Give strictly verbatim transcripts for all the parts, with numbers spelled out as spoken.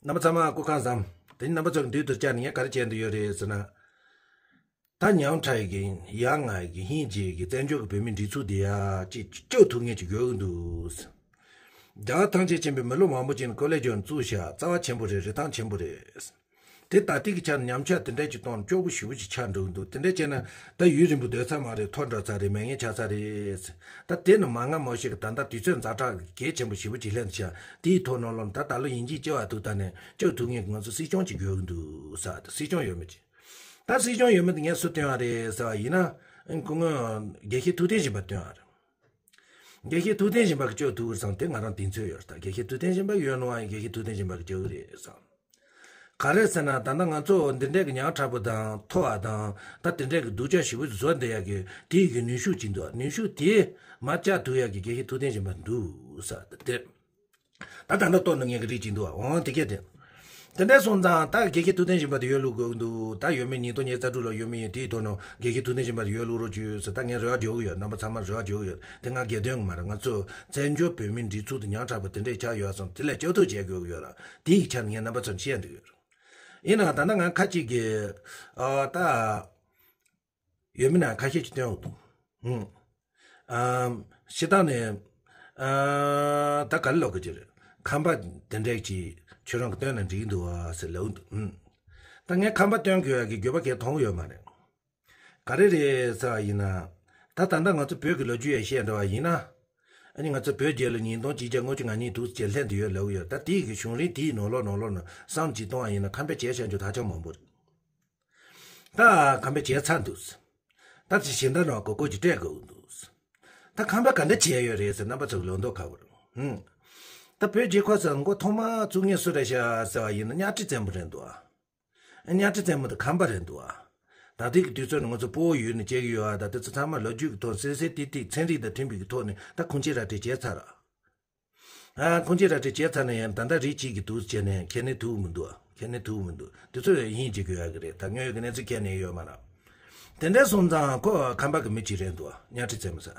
རྣམ་པ་ཚང་མ་སྐུ་ཁམས་བཟང་། དེ་རྣམ་པ་ཚོ་གི་མདུན་དུ་བཅར་ནས་ངས་ག་རེ་བྱས་འདི་ཡོད་རེད་ཟེར་ན། ད་ཉམ་ཕྲ་ཡི་གི་ཡ་ང་ཡི་གི་ཧིན་ཇི་ཡི་གི་བཙན་བྱོལ་གི་བོད་མིའི་སྒྲིག་འཛུགས་འདི་ཡ་ཅིག་སྐྱོབ་ཐུབ་མཁན་ཅིག་ཡོད་གི་འདུག། རྒྱ་གར་ཐམས་ཅད་མཁྱེན་པའི་མི་ལོ་མང་པོ་ཅིག་ནས་ཀོ་ལེ་ཇོ་ནས་བཙུགས་བཞག་རྩ་བ་ཆེན་པོ་རེད། རིན་ཐང་ཆེན་པོ་རེད། དེ་ད་ལྟའི་གི་ཆ་ནས་ཉམས་ཆག་དེ་འདྲ་ཅིག་གཏོང་ན་སྐྱོ་པོ་ཞེ་པོ་ཅིག་ཆགས་འགྲོ་གི་འདུག། དེ་འདྲ་བྱས་ན་ད་ཡུན་རིང་པོ་སྡོད་ས་མ་རེད། མཐོ་འགྲོ་ས་རེད། མེད་མཁན་ཆགས་ས་རེད། ད་དེ་ནི་མ་སྔ་མ་ཞིག་གི་ད་ལྟ་དུས་ཚོད་ཛ་དྲག་གི་གལ་ཆེན་པོ་ཞེ་པོ་ཅིག་སླེབས་འདུག་ཤག། དེའི་ཐོག་ནང་ལོགས་ད་ད་ལོ་ཡིན་གཅིག་སྐྱེ་བ་འདུག་ད་ནས་སྐྱོབ་ཐུབ་མཁན་གི་ང་ཚོ་སྲིད་སྐྱོང་ཅིག་དགོས་ཀྱི་འདུག་ཟེར། ད་སྲིད་སྐྱོང་ཡོད་མེད་ཅིག། ད་སྲིད་སྐྱོང་ཡོད་མེད་དེ་ངས་སུ་བཏོན་པ་རེད་ཟེར་བ་ཡིན་ན། ཁོ་ངོས་དགེ་བཤེས་ཐུབ་བསྟན་སྦྱིན་པ་བཏོན་པ་རེད། དགེ་བཤེས་ཐུབ་བསྟན་སྦྱིན་པ་གིས་སྐྱོབ་ཐུབ་ཀྱི་རེད་བསམ། དེ་ང་རང་གདེང་ཚོད་ཡོད་རེད། ད་དགེ་བཤེས་ཐུབ་བསྟན་སྦྱིན་པ་ཡོད་ནོ་ཨ་ཡིན་དགེ་བཤེས་ཐུབ་བསྟན་སྦྱིན་པ་གིས་སྐྱོབ་ཀྱི་རེད་བསམ། ག་རེ་ཟེར་ན་ད་ལྟ་ང་ཚོ་འདི་འདྲའི་གི་ཉམ་ཕྲ་པོ་དང་མཐོ་བ་དང་ད་དེ་འདྲའི་གི་སྡུག་ཅག་ཞེ་པོ་བཟོ་བསྡད་ཡག་གི་དེའི་གི་ནུས་ཤུགས་ཅིག་འདུག། ནུས་ཤུགས་དེ་མར་བཅག་ཐུབ་ཡག་གི་དགེ་བཤེས་ཐུབ་བསྟན་སྦྱིན་པ་འདུག་ཟེར། དེ་ད་ད་ལྟ་ལྟོ་ནི་ངས་གི་རིགས་ཅིག་འདུག་ཨ། འོང་དེ་གས་དེ། དེ་འདྲ་སོང་ཙང་ད་དགེ་བཤེས་ཐུབ་བསྟན་སྦྱིན་པ་དེ་ཡོད་ལུགས་དགོས་ཀྱི་འདུག། ད་ཡོད་མེད་ཉིས་སྟོང་ཉེར་རྩ་དྲུག་ལོ་ཡོད་མེད་ཡིན་དེའི་ཐོག་ནས་དགེ་བཤེས་ཐུབ་བསྟན་སྦྱིན་པ་དེ་ཡོད་ལུགས་རོགས་བྱོས་ཟེར། ད་ངས་རེ་བ་རྒྱག་གི་ཡོད། རྣམ་པ་ཚང་མར་རེ་བ་རྒྱག་གི་ཡོད། དེ་ང་སྒེར་དོན་གི་མ་རེད། ང་ཚོ་བཙན་བྱོལ་བོད་མིའི་སྒྲིག་འཛུགས་དེ་ཉམ་ཕྲ་པོ་དེ་འདྲས་ཆགས་ཡོད་སོང་། དེ་ལས་སྐྱོབ་ཐབས་བྱེད་དགོས་ཀྱི་ཡོད་ལ། དེ་ཡི་ཆ་ནས་ངས་རྣམ་པ་ཚོར་བཤད་འདོད་ཡོད། ཡིན་ནའང་ད་ལྟ་ང་ཁ་ཅིག་གིས་ཨ་ད་ཡོད་མིན་ན་ཁ་ཤས་ཀྱིས་བཏོན་འོང་འདུག། ཧུམ། ཨམ། སྤྱིར་བཏང་ནས་ཨ་ད་ག་ལེ་ལོག་གི་ཅི་རེད། ཁམས་པ་དེ་འདྲས་ཀྱིས་ཁྱོད་རང་གི་བཏོན་ན་འགྲིག་གི་འདུག་ཨ་ཟེར་ལབ་འདུག། ཧུམ། ད་ངས་ཁམས་པ་བཏོན་དགོས་ཡ་གི་དགོས་པ་གས་མཐོང་ཡོད་མ་རེད། ག་རེ་རེད་ཟེར་བ་ཡིན་ན། ད་ད་ལྟ་ང་ཚོ་བོད་ཀྱི་ལོ་རྒྱུས་ཡ་བཤད་འགྲོ་བ་ཡིན་ན། ཨ་ནི་ང་ཚོ་བོད་རྒྱལ་ལོ་ཉིས་སྟོང་གཅིག་བརྒྱ་ལྔ་བཅུ་ང་གཉིས་འདུག་ཅེས་ལྷན་དུ་ཡོད་ལབ་ཡོད། ད་དེའི་གི་བྱུང་རིམ་དེའི་ནང་ལོགས་ནང་ལོགས་ནས་བསམ་གྱིས་གཏོང་བ་ཡིན་ན་ཁམས་པས་བྱས་བཞག་རྒྱུ་ད་ཆ་མང་པོ་རེད། ད་ཁམས་པས་བྱས་ཚར་འདུག། ད་ཅི་གཞན་དག་ནང་གོ་སྐོར་གྱི་སྤྲད་དགོས་འདུག། ད་ཁམས་པས་ག་འདྲ་བྱས་ཡོད་རེད་ཟེར་རྣམ་པ་ཚོ་ལོ་འདོགས་ཁ་བོར། ཧུམ། ད་བོད་རྒྱལ་ཁབ་ཟེར་མགོ་ཐོག་མ་བཙུགས་མཁན་སུ་རེད་ཤག་ཟེར་བ་ཡིན་ན་གཉའ་ཁྲི་བཙན་པོ་རེད་འདུག་ཨ། གཉའ་ཁྲི་བཙན་པོ་དེ་ཁམས་པ་རེད་འདུག་ཨ། ད་ལྟའི་གི་དུས་ཚོད་ནང་ང་ཚོ་སྤོ་བོ་ཡུལ་ནས་སྐྱེ་གི་ཡོད་ཨ། ད་དེ་ཚོ་ཚང་མ་ལོ་རྒྱུས་ཀྱི་ཐོག་གསལ་གསལ་ཏིག་ཏིག་ཚན་རིག་དང་མཐུན་པའི་གི་ཐོག་ནས་ད་ཁུངས་སྐྱེལ་ར་སྤྲད་བྱས་ཚར་ཨ། ཨ། ཁུངས་སྐྱེལ་ར་སྤྲད་བྱས་ཚར་ན་ཡང་ད་ལྟ་རིགས་གཅིག་གི་འདུག་བྱས་ནས་ཁས་ལེན་ཐུབ་མི་འདུག་ཨ། ཁས་ལེན་ཐུབ་མི་འདུག། དེ་ཚོ་ཡིན་བྱེད་དགོས་ཡ་གི་རེད། ད་དངོས་ཡོད་ཀྱི་གནས་ཚུལ་ཁས་ལེན་ཡོད་མ་རེད། དེ་འདྲ་སོང་ཙང་ཁོ་ཁམས་པ་གི་མི་གཅིག་རེད་འདུག་ཨ། གཉའ་ཁྲི་བཙན་པོ་ཟེར།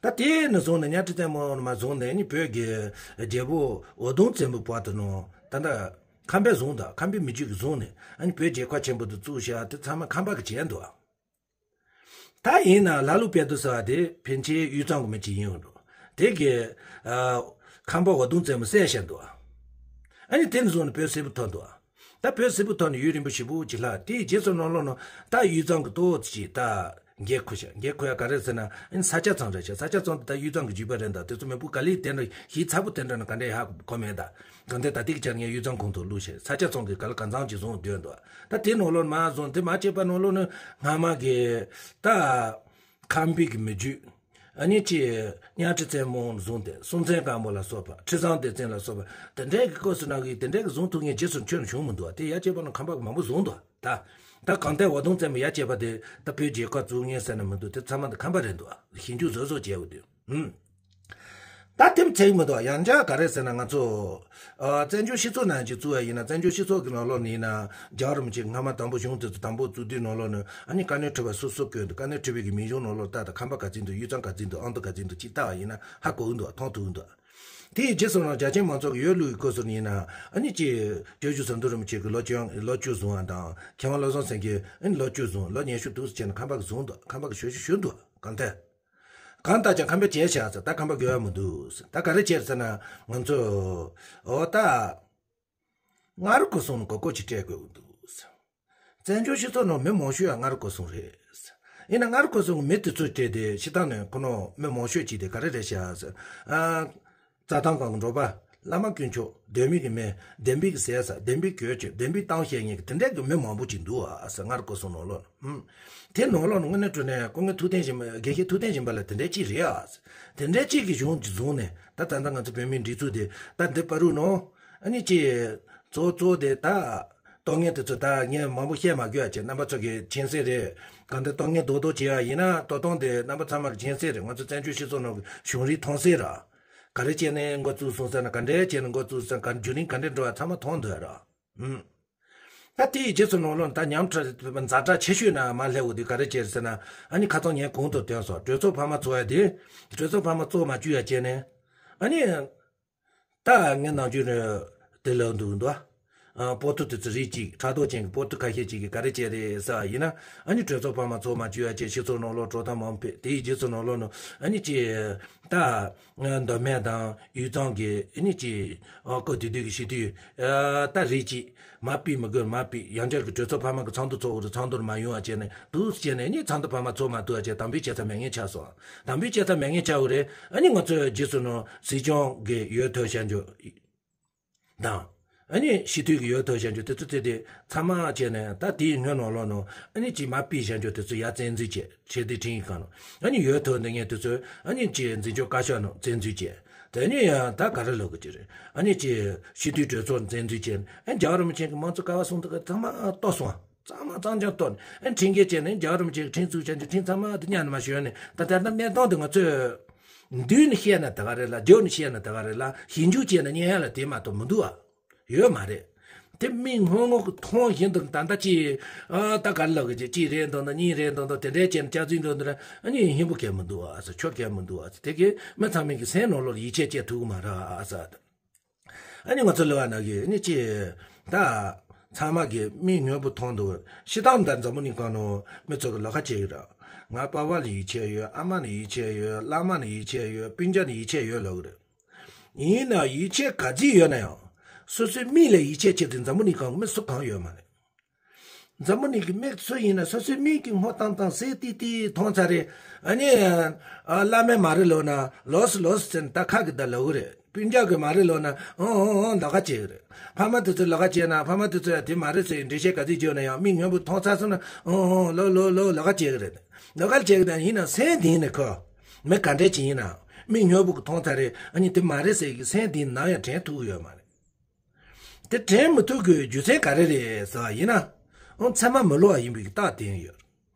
ད་དེ་ནས་བཟུང་ནས་གཉའ་ཁྲི་བཙན་པོ་ནས་མར་བཟུང་ནས་ནི་བོད་ཀྱི་རྒྱལ་པོ་འུ་དུམ་བཙན་པོའི་བར་དུ་ནང་ད་ལྟ་ཁམས་པས་བཟུང་དང་ཁམས་པའི་མི་རྒྱུད་ཀྱིས་བཟུང་ནས་ཨ་ནི་བོད་རྒྱལ་ཁབ་ཆེན་པོ་དེ་བཙུགས་བཞག། དེ་ཚང་མ་ཁམས་པ་གིས་བྱས་འདུག། ད་ཡིན་ན་ལྷ་ལུང་དཔལ་རྡོར་ཟེར་བ་དེ་ཕན་ཆད་དབུས་གཙང་གི་མི་གཅིག་ཡིན་འགྲོ། དེ་གིས་ཨ་ཁམས་པ་འུ་དུམ་བཙན་པོ་བསད་བཞག་འདུག། ཨ་ནི་དེ་ནས་བཟུང་ནས་བོད་སིལ་བུ་ཐོར་འདུག། ད་བོད་སིལ་བུ་ཐོར་ནས་ཡུན་རིང་པོ་ཞེ་པོ་ཅིག་ལྷག། དེའི་རྗེས་སུ་ནང་ལོགས་ནང་ད་དབུས་གཙང་གི་ཏོག་ཙམ་ཅིག་ད་འགན་འཁུར་བཞག། འགན་འཁུར་ཡ་ག་རེ་ཟེར་ན་ཨ་ནི་ས་སྐྱ་ཚང་རེད་བཞག། ས་སྐྱ་ཚང་དེ་ད་དབུས་གཙང་གི་རྒྱུད་པ་རེད། ད་དེ་ཚོ་མི་བུ་ག་ལེར་དེ་འདྲ་ཞིབ་ཚགས་པོ་དེ་འདྲ་ནི་ག་འདྲ་ཧ་གོ་མེད་ད། གང་ལྟར་ད་ལྟའི་ཆར་ངས་དབུས་གཙང་ཁོངས་ཐོག་བླུགས་བྱས། ས་སྐྱ་ཚང་གི་ག་ལ་གང་འཚམ་ཅིག་བཟུང་སྡོད་འདུག། ད་དེ་ནང་ལོགས་མར་བཟུང་། དེ་མར་བཅད་པ་ནང་ལོགས་ནི་སྔ་མ་གི་ད་ཁམས་པའི་གི་མི་རྒྱུད། ཨ་ནི་ཅི་གཉའ་ཁྲི་བཙན་པོ་བཟུང་སྟེ་སྲོང་བཙན་སྒམ་པོ་ལ་སོགས་པ་ཁྲི་བཟང་སྡེ་བཙན་ལ་སོགས་པ་དེ་འདྲའི་གི་སྐབས་སུ་ནང་གི་དེ་འདྲའི་གི་བཟུང་ཐུབ་མཁན་རྗེས་སུ་ཁྱོན་བྱུང་མི་འདུག། དེ་ཡར་བཅད་པ་ནང་ཁམས་པ་གི་མང་པོ་བཟུང་འདུག། ད་ད་གང་ལྟར་འུ་དུམ་བཙན་པོ་ཡར་བཅད་པ་དེ་ད་བོད་རྒྱལ་ཁབ་བཙུགས་མཁན་ཟེར་ན་མི་འདུག། དེ་ཚང་མ་ད་ཁམས་པ་རེད་འདུག། ཞིབ་འཇུག་བཟོ་བཟོ་བྱས་ཡོད་དུས། ཧུམ། ད་དེ་མ་ཚད་མི་འདུག། ཡང་བསྐྱར་ག་རེ་ཟེར་ན་ང་ཚོ་ཨ་བཙན་བྱོལ་སྤྱི་ཚོགས་ནང་ཅིག་བཙུགས་པ་ཡིན་ན། བཙན་བྱོལ་སྤྱི་ཚོགས་ཀྱི་ནང་ལོགས་ནས་ཡིན་ན་རྒྱལ་བ་རིན་པོ་ཆེ་སྔ་མ་དང་པོ་གཞུང་དེ་ཚོ་དང་པོ་བཙུགས་དུས་ནང་ལོགས་ནས་ཨ་ནི་བཀའ་བློན་ཁྲི་པ་སུ་སུ་བསྐོས་འདུག། བཀའ་བློན་ཁྲི་པའི་གི་མིང་གཞུང་ནང་ལོགས་ལྟ་དང་ཁམས་པ་ག་ཚོད་འདུག། དབུས་གཙང་ག་ཚོད་འདུག། ཨ་མདོ་ག་ཚོད་འདུག་ཅིག་ལྟ་བ་ཡིན་ན་ཧ་གོ་གི་འདུག། མཐོང་ཐུབ་ཀྱི་འདུག། དེའི་རྗེས་སུ་ནང་རྒྱ་ཆེན་མང་ཚོགས་ཀྱི་ཡོད་ལུགས་ཀྱི་སྐོར་སོགས་ཡིན་ན་ཨ་ནི་ཅིག་སྐྱབས་རྗེ་ཟམ་གདོང་རིན་པོ་ཆེ་གི་ལོ་བཅུ་ལོ་བཅུ་བཟུང་བ་དང་། མཁས་དབང་བློ་བཟང་སེང་གེ་ཨ་ནི་ལོ་བཅུ་བཟུང་། ལོ་ཉི་ཤུ་འདུག་ཟེར་ནས་ཁམས་པ་གིས་བཟུང་འདུག། ཁམས་པ་གིས་ཞུ་ཞུ་ཞུ་འདུག། གང་ལྟར། གང་ལྟར་ཀྱང་ཁམས་པས་བྱས་བཞག་ཟེར། ད་ཁམས་པ་དགོས་ཡ་མི་འདུག་ཟེར། ད་ག་རེ་བྱས་ཟེར་ན་ང་ཚོ་འོ་ད་མངའ་རིས་སྐོར་གསུམ་ལ་གོ་སྐོར་ཅིག་སྤྲད་དགོས་ཀྱི་འདུག་ཟེར། བཙན་བྱོལ་སྤྱི་ཚོགས་ནང་མི་མང་ཤོས་ཡང་མངའ་རིས་སྐོར་གསུམ་རེད་ཟེར། ཡིན་ན་མངའ་རིས་སྐོར་གསུམ་གྱི་མི་དེ་ཚོས་བལྟས་ཏེ་སྤྱིར་བཏང་ནས་ཁོ་ནོ་མི་མང་ཤོས་ཅིག་དེ་ག་རེ་རེད་ཤག་ཟེར། ཨ། རྩྭ་ཐང་སྒང་གི་འབྲོག་པ། བླ་མ་དཀོན་མཆོག། བདེན་མི་གི་སྨན། བདེན་པའི་གི་ཟས་ཟ། བདེན་པའི་གོས་གྱོན། བདེན་པའི་གཏམ་བཤད་མཁན་གྱི་དེ་འདྲའི་གི་མི་མང་པོ་ཅིག་འདུག་ཨ་ཟེར། མངའ་རིས་སྐོར་གསུམ་ནང་ལོགས་ནས། ཧུམ། དེ་ནང་ལོགས་ནས་དངོས་གནས་དྲང་གནས་སྐུ་ངོ་ཐུབ་བསྟན་སྦྱིན་པ། དགེ་བཤེས་ཐུབ་བསྟན་སྦྱིན་པ་ལ་དེ་འདྲའི་ཅིག་རེད་ཨ་ཟེར། དེ་འདྲའི་ཅིག་གི་གཞུང་ཅིག་བཟུང་ནས་ད་ད་ལྟ་ང་ཚོ་བོད་མིའི་སྒྲིག་འཛུགས་དེ་ད་འདི་བར་དུ་ནང་ཨ་ནི་ཅིག་གཙོ་གཙོ་དེ་ད་གཏོང་མཁན་དེ་ཚོ་ད་ངས་མང་པོ་བཤད་མ་དགོས་ཨ། ཅེ་རྣམ་པ་ཚོ་གི་མཁྱེན་གསལ་རེད། གང་ལྟར་གཏོང་མཁན་རྡོག་རྡོག་བྱས་པ་ཡིན་ན་ལྟོ་སྟངས་དེ་རྣམ་པ་ཚང་མ་གི་མཁྱེན་གསལ་རེད། ང་ཚོ་བཙན་བྱོལ་སྤྱི་ཚོགས་ནང་གི་བྱུང་རིམ་མཐོང་གསལ་རེད། ག་རེ་བྱས་ནས་འགོ་བཙུགས་སོང་ཟེར་ན། ག་འདྲས་བྱས་ནས་འགོ་བཙུགས་སོང་། ག་བརྒྱུད་རིམ་ག་འདྲས་འགྲོ་བ་ཚང་མ་མཐོང་འདུག་ར། ཨུམ། ད་དེའི་རྗེས་སུ་ནང་ལོགས་ད་ཉམ་ཕྲ་ཛ་དྲག་ཆེ་ཤོས་ནས་མར་སླེབས་ཡོང་དུས་ག་རེ་བྱས་ཟེར་ན། ཨ་ནི་ཁ་སང་ངས་གོང་དུ་བཏོན་སོང་། གྲོས་ཚོགས་འཕར་མ་བཙུགས་ཡ་དེ། གྲོས་ཚོགས་འཕར་མ་བཙུགས་མ་བཅུག་ཡ་བྱས་ནས། ཨ་ནི། ད་ངས་ནམ་རྒྱུན་ནས་དེ་ལབ་འདུག་འདུག། ཨ། སྤོ་ཏོ་དེ་ཚོ་རིགས་གཅིག་ཕྲག་དོག་ཅན་གྱི་སྤོ་ཏོ་ཁ་ཤས་ཅིག་གིས་ག་རེ་བྱས་རེད་ཟེར་བ་ཡིན་ན། ཨ་ནི་གྲོས་ཚོགས་འཕར་མ་ཚོགས་མ་བཅུག་ཡ་བྱས། སྤྱི་ཚོགས་ནང་ལོགས་དཀྲོག་གཏམ་མང་པོ་ཕེབས། དེའི་རྗེས་སུ་ནང་ལོགས་ནང་ཨ་ནི་ཅིག་ད། ཨ། མདོ་སྨད་དང་དབུས་གཙང་གི་ཨ་ནི་ཅིག་ཨ། སྐབས་དེ་དུས་ཀྱི་སྤྱི་འཐུས། ཨ། ད་རིགས་གཅིག་མར་ཕུད་མི་དགོས། མར་ཕུད། ཡང་བསྐྱར་གྱི་གྲོས་ཚོགས་འཕར་མ་གི་ཚོགས་འདུ་ཚོགས་དགོས་རེད། ཚོགས་འདུར་མ་ཡོང་བ་བྱས་ནས་འདུག་སེ་བྱས་ནས། ཨ་ནི་ཚོགས་འདུ་འཕར་མ་ཚོགས་མ་ཐུབ་པ་བྱས། དམ་འབུལ་བྱེད་ས་མེད་མཁན་ཆགས་སོང་། དམ་འབུལ་བྱེད་ས་མེད་མཁན་ཆགས་པ་རེད། ཨ་ནི་ང་ཚོའི་རྗེས་སུ་ནང་སྲིད་སྐྱོང་གི་འོས་ཐོབ་བྱ་རྒྱུ་དང་། ཨ་ནི་སྤྱི་འཐུས་ཀྱི་འོས་ཐོབ་བྱ་རྒྱུ་དེ་ཚོ་དེ་དེ་ཚང་མ་བྱས་ནས། ད་དེའི་སྔོན་ནང་ལོགས་ནང་ཨ་ནི་ཅིག་མར་ཕུད་བྱ་རྒྱུ་དེ་ཚོ་ཡར་བཙན་འཛུལ་བྱས། ཆེས་མཐོའི་ཁྲིམས་ཡིག་ཁང་ནང་། ཨ་ནི་འོས་ཐོབ་འདི་ངས་དེ་ཚོ་ཨ་ནི་ཅིག་འཛིན་སྐྱོང་བཀའ་ཤག་ནང་བཙན་འཛུལ་བྱས། དེ་ནས་ཡང་ད་ག་རེ་ལབ་དགོས་ཀྱི་རེད། ཨ་ནི་ཅིག་སྤྱི་འཐུས་གྲོས་ཚོགས་བཙན་འཛུལ་བྱས། ཨ། རྒྱལ་བ་རིན་པོ་ཆེ་གི་མང་གཙོ་ཀ་བ་གསུང་སྟངས་ཚང་མ་གཏོར་སོང་། ཚང་མ་གཙང་རྐྱང་གཏོར་ནས། ཨ། ཁྲིམས་འགལ་བྱས་ནས། རྒྱལ་བ་རིན་པོ་ཆེ་གི་ཁྲིམས་བཙུགས་བྱ་རྒྱུ་ཁྲིམས་ཚང་མ་དེ་གཉའ་ནས་མར་ཞོན་ནས། ད་ལྟ་ད་གནས་སྟངས་དེ་ང་ཚོས་མདུན་ནས་བཤད་ན་དེ་ག་རེད་ལ། རྒྱབ་ནས་བཤད་ན་དེ་ག་རེད་ལ། ཞིབ་འཇུག་བྱས་ན་རྙེད་ཡ་ལ་དེ་མ་གཏོགས་མི་འདུག་ཨ། ཡོད་མ་རེད། དེ་མིག་སྔོན་ངོ་གི་མཐོང་བཞིན་དུ་ད་ལྟ་ཅིག་ཨ། ད་ག་རེ་ལབ་དགོས་ཀྱི། གཅིག་རེད་འདུག་ན། གཉིས་རེད་འདུག་ན། དེ་འདྲའི་བྱས་ནས་སྐྱག་རྫུན་འདུག་ན། ཨ་ནི་སྙིང་པོ་གས་མི་འདུག་ཨ་ཟེར། ཆོ་གས་མི་འདུག་ཨ་ཟེར། དེ་གིས་མི་ཚང་མས་ཀྱི་སེམས་ནང་ལོགས་ཡིད་ཆེས་བྱེད་ཐུབ་ཀྱི་མ་རེད་ཨ་ཟེར། ཨ་ནི་ང་ཚོ་ལོ་བ་ན་གི་ཨ་ནི་ཅིག་ད་ཚང་མ་གིས་མིག་སྔོན་པོ་མཐོང་འདུག། སྤྱིར་བཏང་ད་འཛམ་བུ་གླིང་སྒང་ནང་མི་ཚོ་གིས་ལོགས་ཀ་བྱེད་ཀྱི་རེད། ང་པ་ཕ་ལ་ཡིད་ཆེས་ཡོད། ཨ་མ་ལ་ཡིད་ཆེས་ཡོད། བླ་མ་ལ་ཡིད་ཆེས་ཡོད། སྤུན་ཀྱག་ལ་ཡིད་ཆེས་ཡོད་ལབ་ཀྱི་རེད། ཡིན་ནའང་ཡིད་ཆེས་ག་ཚོད་ཡོད་ན་ཡང་། སོ་སོའི་མིག་ལ་ཡིད་ཆེས་བྱེད་དུས་འཛམ་བུ་གླིང་སྒང་གི་མི་སུ་གང་ཡོད་མ་རེད། འཛམ་བུ་གླིང་གི་མི་སུ་ཡིན་ན་སོ་སོའི་མིག་གིས་སྔོ་ཏང་ཏང་གསལ་ཏིག་ཏིག་མཐོང་ཚར་རེད། ཨ་ནི་ཨ། བླ་མས་མ་རེད་ལབ་ན་ལོས་སོ་ལོས་སོ་ཟེར་ནས་ད་ཁ་གིས་ད་ལབ་ཀྱི་རེད། སྤུན་ཀྱག་གིས་མ་རེད་ལབ་ན་ཨང་ཨང་ཨང་ལོགས་ཀ་བྱེད་ཀྱི་རེད། ཕ་མ་དེ་ཚོས་ལོགས་ཀ་བྱེད་ན། ཕ་མ་དེ་ཚོས་ཡང་དེ་མ་རེད་ཟེར་འགྲེལ་བཤད་ག་ཚོད་བརྒྱབ་ན་ཡང་མིག་སྔོན་པོ་མཐོང་ཚར་སོང་ན་ཨང་ཨང་ལོས་ལོས་ལོས་ལོགས་ཀ་བྱེད་ཀྱི་རེད། ལོགས་ཀ་བྱེད་ཀྱི་རེད། ཡིན་ནའང་སེམས་གཏིང་ནས་ཁོ་མི་ག་འདྲ་ཅིག་ཡིན་ནའང་མིག་སྔོན་པོ་གིས་མཐོང་ཚར་རེད། ཨ་ནི་དེ་མ་རེད་ཟེར་གྱི་སེམས་གཏིང་ནས་ནམ་ཡང་དྲན་ཐུབ་ཀྱི་ཡོད་མ་རེད། དེ་དྲན་མི་ཐུབ་དགོས་རྒྱུ་མཚན་ག་རེ་རེད་ཟེར་བ་ཡིན་ན། ཨང་། ཚད་མ་མི་སླུ་བ་ཡིན་པའི་རྟགས་དེ་ཡོད།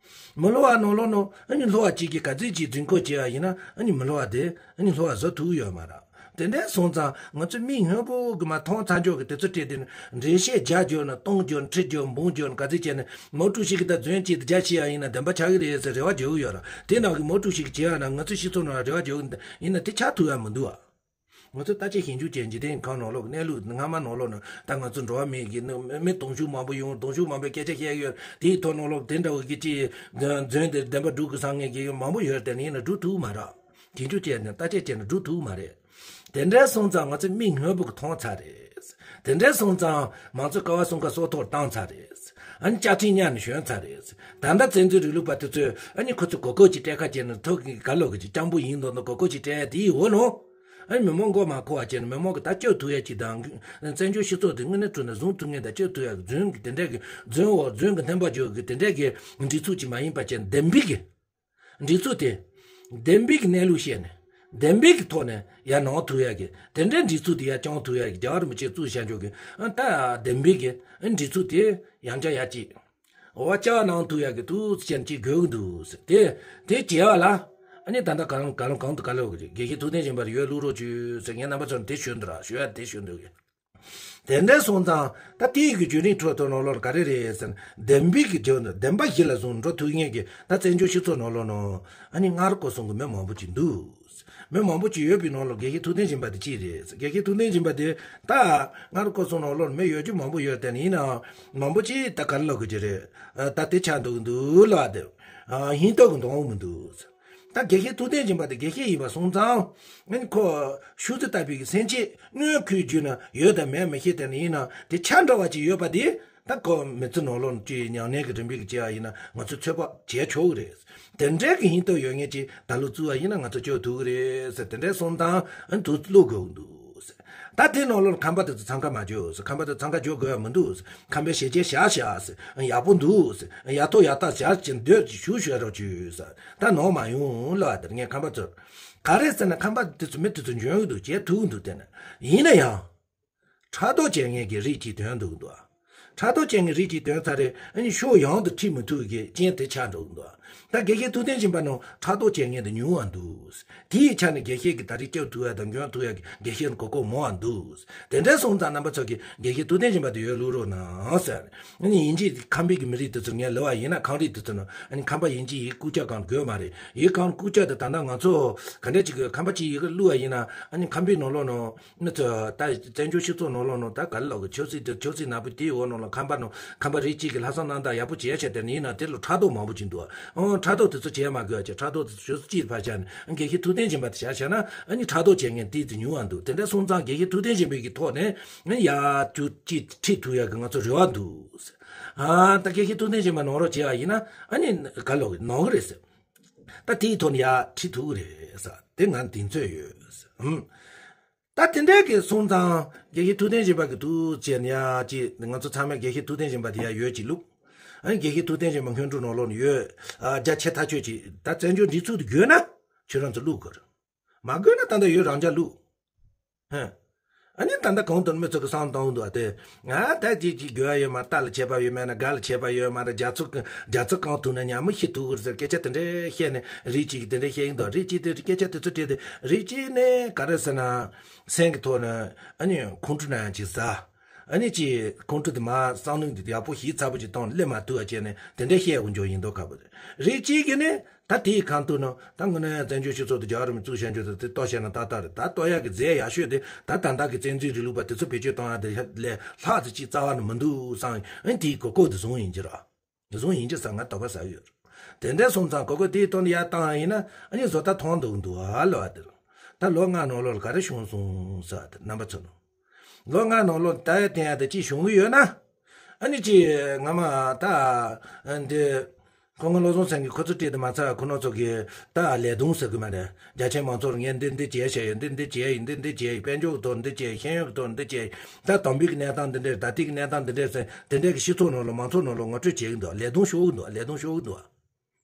མི་སླུ་བ་ནང་ལོགས་ནང་ཨ་ནི་སླུ་བ་གཅིག་གིས་ག་ཚོད་ཅིག་རྫུན་བཀོལ་བྱས་པ་ཡིན་ན། ཨ་ནི་མི་སླུ་བ་དེ་ཨ་ནི་སླུ་བ་བཟོ་ཐུབ་ཡོད་མ་རེད། དེ་འདྲ་སོང་ཙང་ང་ཚོས་མིག་སྔོན་པོ་གིས་མར་མཐོང་ཚར་ཆོག་གི། དེ་ཚོ་སྤྲད་དེ་ནི་འགྲེལ་བཤད་རྒྱག་རྒྱུ་ན་གཏོང་རྒྱུ་ན་ཁྲིད་རྒྱུ་འབུང་རྒྱུ་ན་ག་ཚོད་བྱས་ནས་མའོ་ཀྲུའུ་ཞི་གིས་ད་རྫུན་གཅིག་དང་བརྒྱ་བཤད་པ་ཡིན་ན་བདེན་པ་ཆགས་ཀྱི་རེད་ཟེར་རེ་བ་རྒྱག་གི་ཡོད་རེད། དེ་ནང་གི་མའོ་ཀྲུའུ་ཞི་གིས་བྱས་པ་ན་ང་ཚོའི་སྤྱི་ཚོགས་ནང་རེ་བ་རྒྱག་གི་ཡིན་ན་དེ་ཆགས་ཐུབ་ཡ་མི་འདུག་ཨ། ང་ཚོས་བརྟག་དཔྱད་ཞིབ་འཇུག་བྱས། འཇིག་རྟེན་གྱི་ཁམས་ནང་ལོགས་ཀྱི་གནས་ལུགས་སྔ་མ་ནང་ལོགས་ནང་ད་ང་ཚོ་འགྲོ་བ་མིའི་གི་ནང་མི་གདོང་ཤུགས་མང་པོ་ཡོང་། གདོང་ཤུགས་མང་པོས་སྐད་ཆ་བཤད་ཡོད། དེའི་ཐོག་ནང་ལོགས་དེ་འདྲ་བོ་གི་ཅིག་རྫུན་དེ་བདེན་པ་སྒྲུབ་དགོས་བསམ་མཁན་གྱི་མང་པོ་ཡོད། དེ་ནི་ཡིན་ན་སྒྲུབ་ཐུབ་མ་རེད། ཞིབ་འཇུག་བྱས་ནས་བརྟག་དཔྱད་བྱས་ན་སྒྲུབ་ཐུབ་མ་རེད། དེ་འདྲ་སོང་ཙང་ང་ཚོས་མིག་སྔོན་པོ་གིས་མཐོང་ཚར་རེད། དེ་འདྲ་སོང་ཙང་མང་གཙོ་ཀ་བ་གསུམ་ཀ་སྲོག་ཐོག་བཏང་ཚར་རེད། ཨ་ནི་བཅའ་ཁྲིམས་གཉའ་ནས་ཞོན་ཚར་རེད། ད་ལྟ་བཙན་འཛུལ་རིང་ལུགས་པ་དེ་ཚོས་ཨ་ནི་ཁོ་ཚོས་གོ་སྐབས་ཅིག་སྤྲད་ཁ་བྱས་ནས། ཐོག་གི་ག་ལོག་གི་ཅིག་སྤྱང་པོ་ཡིན་མདོག་མདོག་གོ་སྐབས་ཅིག་སྤྲད། དེའི་འོག་ནང་ཨ་ནི་མི་མང་མགོ་མ་འཁོར་བ་བྱས་ནས་མི་མང་གིས་ད་སྐྱོབ་ཐུབ་ཡ་ཅིག་དང་། བཙན་བྱོལ་སྤྱི་ཚོགས་དེ་དངོས་གནས་དྲང་གནས་བཟུང་ཐུབ་མཁན་དང་སྐྱོབ་ཐུབ་ཡ་གི་རྫུན་གྱི་དེ་འདྲ་གི་རྫུན་འོག་རྫུན་གྱི་འཐེན་པ་འཇོག་གི་དེ་འདྲ་གི་སྒྲིག་འཛུགས་ཅིག་མ་ཡིན་པ་བྱས་ནས། བདེན་པའི་གི་སྒྲིག་འཛུགས་དེ། བདེན་པའི་གི་གནས་ལུགས་བཤད་ནས། བདེན་པའི་གི་ཐོག་ནས་ཡར་ལངས་ཐུབ་ཡ་གི་དེ་འདྲའི་སྒྲིག་འཛུགས་དེ་ཡར་བསྐྱངས་ཐུབ་ཡ་གི། རྒྱལ་བ་རིན་པོ་ཆེས་བཙུགས་བཞག་འཇོག་གི་ཨ་ད་བདེན་པའི་གི་སྒྲིག་འཛུགས་དེ་ཡང་བསྐྱར་ཡར་ཅིག་འོ་བསྐྱར་ལངས་ཐུབ་ཡ་གི་ཐུགས་རྗེ་ཆེ་ཅིག་དགོས་ཀྱི་འདུག་ཟེར། དེ་དེ་བྱས་པ་ལ་ཨ་ནི་ད་ལྟ་གང་གང་ལ་གང་དུ་ག་ལོག་གི་རེད། དགེ་བཤེས་ཐུབ་བསྟན་སྦྱིན་པ་ལ་ཡར་བླུག་རོགས་བྱོས་ཟེར། ངས་རྣམ་པ་ཚོར་དེ་ཞུ་འདུག་ར། ཞུ་ཡ་དེ་ཞུ་འདུག་གི། དེ་འདྲ་སོང་ཙང་ད་དེའི་གི་བརྒྱུད་རིམ་ཁྲོད་དུ་ནང་ལོགས་ག་རེ་རེད་ཟེར་ན། བདེན་པའི་གི་བརྗོད་ན་བདེན་པ་གཞི་ལ་བཟུང་འགྲོ་ཐུབ་མཁན་གྱི་ད་བཙན་བྱོལ་སྤྱི་ཚོགས་ནང་ལོགས་ནང་ཨ་ནི་སྔ་རབས་སྐོར་གསུམ་གྱི་མི་མང་པོ་ཅིག་འདུག། མི་མང་པོ་ཅིག་ཡོད་པའི་ནང་ལོགས་དགེ་བཤེས་ཐུབ་བསྟན་སྦྱིན་པ་དེ་གཅིག་རེད། དགེ་བཤེས་ཐུབ་བསྟན་སྦྱིན་པ་དེ་ད་སྔ་རབས་སྐོར་གསུམ་ནང་ལོགས་མི་ཡོད་རྒྱུ་མང་པོ་ཡོད། དེ་ནི་ཡིན་ནའང་མང་པོ་ཅིག་ད་ག་རེ་ལབ་དགོས་ཀྱི་རེད། ད་དེ་ཆགས་འདུག་འདུག་ལབ་དེ་ཧིན་རྟོག་གི་འདང་མི་འདུག། ད་དགེ་བཤེས་ཐུབ་བསྟན་སྦྱིན་པ་དེ་དགེ་བཤེས་ཡིན་པ་སོང་ཙང་། ཨ་ནི་ཁོ་ཤུ་ཙི་ལྟ་བུའི་གི་སེམས་བསྐྱེད་དངོས་ཁུལ་བརྒྱུད་ན་ཡོད་དམ་མེད་མི་ཤེས། དེ་ནི་ཡིན་ན་དེ་ཆ་འདྲ་བ་ཅིག་ཡོད་པ་དེ་ད་ཁོ་མི་ཚེ་ནང་ལོགས་ཀྱི་ཉམས་ལེན་གྱི་རིམ་པས་ཀྱི་བྱས་པ་ཡིན་ན་ང་ཚོས་ཚོད་དཔག་བྱས་ཆོག་གི་རེད། དེ་འདྲའི་གི་ཧིན་རྟོག་ཡོད་མཁན་ཅིག་ད་ལོ་བཙུགས་པ་ཡིན་ན་ང་ཚོ་སྐྱོབ་ཐུབ་ཀྱི་རེད་ཟེར། དེ་འདྲའི་སོང་ཙང་ཨ་ནི་དུ་བླུག་དགོས་འདུག་ཟེར། ད་དེ་ནང་ལོགས་ཁམས་པ་དེ་ཚོ་འཚང་ཁ་མ་རྒྱོབ་ཟེར། ཁམས་པ་དེ་འཚང་ཁ་རྒྱོབ་དགོས་ཡ་མི་འདུག་ཟེར། ཁམས་པའི་ཞལ་ཆེམས་བཞག་བཞག་ཟེར། ཡག་པོ་འདུག་ཟེར། ཡག་ཐོག་ཡག་ཐག་བཞག་ཅིག་སྡོད་ཅིག་བཞུགས་བཞུགས་རོགས་བྱོས་ཟེར། ད་ནོར་མ་ཡོང་ལབ་དེར་ངས་ཁམས་པ་ཚོར། ག་རེ་ཟེར་ན་ཁམས་པ་དེ་ཚོ་མི་དེ་ཚོ་འཇོན་གི་འདུག། བྱེད་ཐུབ་གི་འདུག། དེ་ན་ཡིན་ན་ཡང་ཕྲག་དོག་བྱེད་མཁན་གྱི་རིགས་ཅིག་ཐོན་འདུག་འདུག། ཕྲག་དོག་ཅན་གྱི་རིགས་གཅིག་ཐོན་ཚར་རེད། ཨ་ནི་ཕྱོགས་ཡོངས་དུ་ཁྲིད་མི་ཐུབ་ཀྱི་རྐྱེན་དེ་ཆགས་འགྲོ་གི་འདུག་ད་དགེ་བཤེས་ཐུབ་བསྟན་སྦྱིན་པ་ནང་ཕྲག་དོག་ཅན་ངན་དེ་ཉུང་བ་འདུག་དེའི་ཆ་ནས་དགེ་བཤེས་ཀྱི་ད་རེས་སྐྱོབ་ཐུབ་ཡ་དང་འཇོན་ཐུབ་ཡ་གི་དགེ་བཤེས་གོ་སྐབས་མང་བ་འདུག་དེ་འདྲ་སོང་ཙང་རྣམ་པ་ཚོ་གིས་དགེ་བཤེས་ཐུབ་བསྟན་སྦྱིན་པ་དེ་ཡོད་ལུགས་རོགས་གནང་ཟེར། ཨ་ནི་དབྱིན་ཇིའི་ཁམས་པའི་གི་མི་རིགས་དེ་ཚོར་ངས་ལབ་པ་ཡིན་ན། ཁམས་རིགས་དེ་ཚོ་ནང་ཨ་ནི་ཁམས་པ་དབྱིན་ཇི་ཡི་རྐུབ་བཀྱག་གང་དགོས་མ་རེད། ཡི་གང་རྐུབ་བཀྱག་དེ་ད་ལྟ་ང་ཚོ་ག་འདྲ་ཅིག་གི་ཁམས་པ་ཅིག་ཡི་གེ་བླུགས་པ་ཡིན་ན། ཨ་ནི་ཁམས་པའི་ནང་ལོགས་ནང་མི་ཚོ་ད་བཙན་བྱོལ་སྤྱི་ཚོགས་ནང་ལོགས་ནང་ད་ག་རེ་ལབ་དགོས། ཆབ་སྲིད་དེ་ཆབ་སྲིད་ནག་པོ་དེའི་འོག་ནང་ལ་ཁམས་པ་ནང་ཁམས་པ་རིགས་གཅིག་གི་ལྷག་བསམ་རྣམ་དག་ཡག་པོ་བྱས་བྱས་དེ་ནི་ཡིན་ན་དེ་ལ་ཕྲག་དོག་མང་པོ་ཅིག་འདུག་ཨང་། ཕྲག་དོག་དེ་ཚོ་བྱས་མ་དགོས་བྱས། ཕྲག་དོག་དེ་ཚོ་ཆབ་སྲིད་སྤྱིར་ཕར་བཞག་ནས་དགེ་བཤེས་ཐུབ་བསྟན་སྦྱིན་པ་དེ་བཞག་བཞག་ན། ཨ་ནི་ཕྲག་དོག་བྱེད་མཁན་དེ་དེ་ཉུང་བ་འདུག་དེ་འདྲ་སོང་ཙང་དགེ་བཤེས་ཐུབ་བསྟན་སྦྱིན་པའི་གི་ཐོག་ནས་ཨ་ནི་ཡར་ཅིག་ཁྲིད་ཐུབ་ཡ་གི་ང་ཚོ་རེ་བ་འདུག་ཨ་ད་དགེ་བཤེས་ཐུབ་བསྟན་སྦྱིན་པ་གནང་རོགས་བྱས་པ་ཡིན་ན། ཨ་ནི་ག་ལོག་གི་གནང་གི་རེད་ཟེར། ད་དེའི་ཐོག་ནས་ཡར་ཁྲིད་ཐུབ་ཀྱི་རེད་ཟེར། དེ་ང་གདེང་ཚོད་ཡོད་ཟེར། ཨུམ། ད་དེ་འདྲའི་གི་སོང་ཙང་དགེ་བཤེས་ཐུབ་བསྟན་སྦྱིན་པ་གི་འདུག་བྱས་ནས་ཡ་ཅིག་ང་ཚོ་ཚང་མས་དགེ་བཤེས་ཐུབ་བསྟན་སྦྱིན་པ་དེ་ཡ་ཡོད་ཅིག་བླུགས། ཨ་ནི་དགེ་བཤེས་ཐུབ་བསྟན་སྦྱིན་པ་སྔོན་འགྲོ་ནང་ལོགས་ནས་ཡོད། ཨ་རྒྱ་ཆེ་ཐག་ཆོད་ཅིག་ད་བཙན་བྱོལ་འདི་ཚུལ་དུ་དགོས་ན་ཁྱོད་རང་ཚོ་བླུགས་དགོས་རེད། མ་དགོས་ན་ད་ལྟ་ཡོད་རང་འཇགས་བླུགས། ཧ། ཨ་ནི་ད་ལྟ་གང་དུ་མི་ཚོ་གི་བསམ་བཏང་འདུག་ཨ་དེ། ང་ད་ཅིག་ཅིག་དགོས་ཡ་ཡོད་མ། རྟ་ལ་ཆད་པ་ཡོད་མེད་ན། སྒ་ལ་ཆད་པ་ཡོད་མ་རེད། རྒྱ་མཚོ་རྒྱ་མཚོ་གང་ཐུག་ན་ཉ་མོ་ཤི་ཐུག་གི་རེད་ཟེར་སྐད་ཆ་དེ་འདྲས་བཤད་ནས། རིགས་གཅིག་གིས་དེ་འདྲས་བཤད་ཡིན་དང་། རིགས་གཅིག་དེ་སྐད་ཆ་དེ་ཚོ་དྲིས་ཏེ། རིགས་གཅིག་ནས་ག་རེ་ཟེར་ན། སེམས་ཀྱི་ཐོག་ནས་ཨ་ནི་ཁོང་ཁྲོ་ན་ཡང་ཅིག་ཟ། ཨ་ནི་ཅིག་ཁོང་ཁྲོ་དེ་མར་བསམ་བློ་དེ་ཡག་པོ་ཞིབ་ཚགས་པོ་ཅིག་བཏང་སླེབས་མ་ཐུབ་པ་བྱས་ནས་དེ་འདྲས་བཤད་དགོས་འཇོག་ཡིན་མདོག་ཁ་པོ་རེད། རིགས་གཅིག་གིས་ནི་ད་དེའི་གང་ཐུག་ན། ད་དངོས་གནས་བཙན་བྱོལ་སྤྱི་ཚོགས་དེ་རྒྱ་རིམ་བཙུགས་བྱ་རྒྱུ་དེ་དེ་ལྟོ་བཤད་ན་ཏག་ཏག་རེད། ད་ལྟོ་ཡག་གི་རྫས་ཡག་ཤོས་དེ་ད་ད་ལྟ་གི་བཙན་འཛུལ་རིང་ལུགས་པ་དེ་ཚོ་བེད་སྤྱོད་གཏོང་ཡག་དེ་ལས་ལྷག་ཙམ་ཅིག་རྩ་བ་ནས་མི་འདུག་བསམ། ཨ་ནི་དེའི་གོ་སྐབས་དེ་བཟུང་ཡིན་གྱི་རེད། བཟུང་ཡིན་གྱི་བསམ་ང་དོགས་པ་ཟ་གི་ཡོད་རེད། དེ་འདྲ་སོང་ཙང་གོ་སྐབས་དེའི་དོན་ཡར་བཏང་ཡིན་ན། ཨ་ནི་བཟོ་ལྟ་མཐོང་འདུག་འདུག་ཨ་ལོ། ཨ་དེ་ད་ལོ་ལྔ་ནང་ལོགས་ལ་ག་རེ་བྱུང་སོང་ཟེར་ཏེ། རྣམ་པ་ཚོ་ནང་ལོ་ལྔ་ནང་ལོགས་ད་ཡ་བསྟན་ཡ་དེ་ཅིག་བྱུང་གི་ཡོད་ན། ཨ་ནི་ཅིག་ང་མ་ད་འདི་ཁོང་གི་བློ་བཟང་སེང་གེ་ཁོ་ཚོ་བྲིས་དེ་མ་ཚར། ཁོ་ན་ཚོ་གི་ད་ལས་དོན་ཟེར་གི་མ་རེད། རྒྱ་ཆེན་མང་ཚོགས་ངས་འདི་འདི་བྱས་བྱས་ཡོད། འདི་འདི་བྱས་ཡིན། འདི་འདི་བྱས་ཡིན། དཔལ་འབྱོར་གྱི་ཐོག་འདི་བྱས། ཤེས་ཡོན་གྱི་ཐོག་འདི་བྱས། ད་དམ་པའི་གི་གནས་སྟངས་འདི་འདྲས། ད་ལྟའི་གི་གནས་སྟངས་འདི་འདྲས་ཟེར། དེ་འདྲས་གི་སྤྱི་ཚོགས་ནང་ལ་མང་ཚོགས་ནང་ལ་ངོ་སྤྲོད་བྱེད་གི་འདུག་ལས་དོན་ཤོར་གི་འདུག་ལས་དོན་ཤོར་གི་འདུག་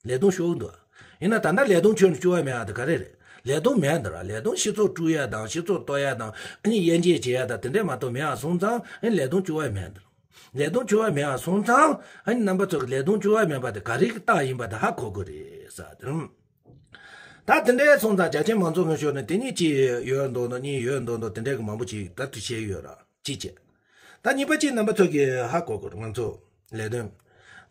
ལས་དོན་ཤོར་གི་འདུག་ཡིན་ན་ད་ལྟ་ལས་དོན་ཁྱོན་ནས་བཅུག་པ་མེད་པ་དེ་ག་རེ་རེད། ལས་དོན་མེད་འདི་ར། ལས་དོན་སྤྱི་ཚོགས་དཀྲུག་ཡ་དང་། སྤྱི་ཚོགས་གཏོར་ཡ་དང་། ཨ་ནི་དབྱེ་འབྱེད་བྱེད་ཡ་དང་། དེ་འདྲས་མ་གཏོགས་མེད་པ་སོང་ཙང་། ཨ་ནི་ལས་དོན་བཅུག་པ་མེད་འདི་ར། ལས་དོན་བཅུག་པ་མེད་པ་སོང་ཙང་། ཨ་ནི་རྣམ་པ་ཚོ་གི་ལས་དོན་བཅུག་པ་མེད་པ་དེ་ག་རེ་གི་རྟགས་ཡིན་པ་དེ་ཧ་གོ་དགོས་རེད་ཟེར་དེ་རེད། ད་དེ་འདྲས་སོང་ཙང་རྒྱ་ཆེན་མང་ཚོགས་ངོས་ཕྱོགས་ནས་དེ་གཉིས་ཅིག་ཡོད་མདོག་མདོག། གཉིས་ཡོད་མདོག་མདོག། དེ་འདྲས་གི་མང་པོ་ཅིག་ད་དུ་བཤད་ཡོད་ར། གཅིག་བྱས། ད་གཉིས་པ་གཅིག་རྣམ་པ་ཚོ་གིས་ཧ་གོ་དགོས། ང་ཚོ་ལས་དོན།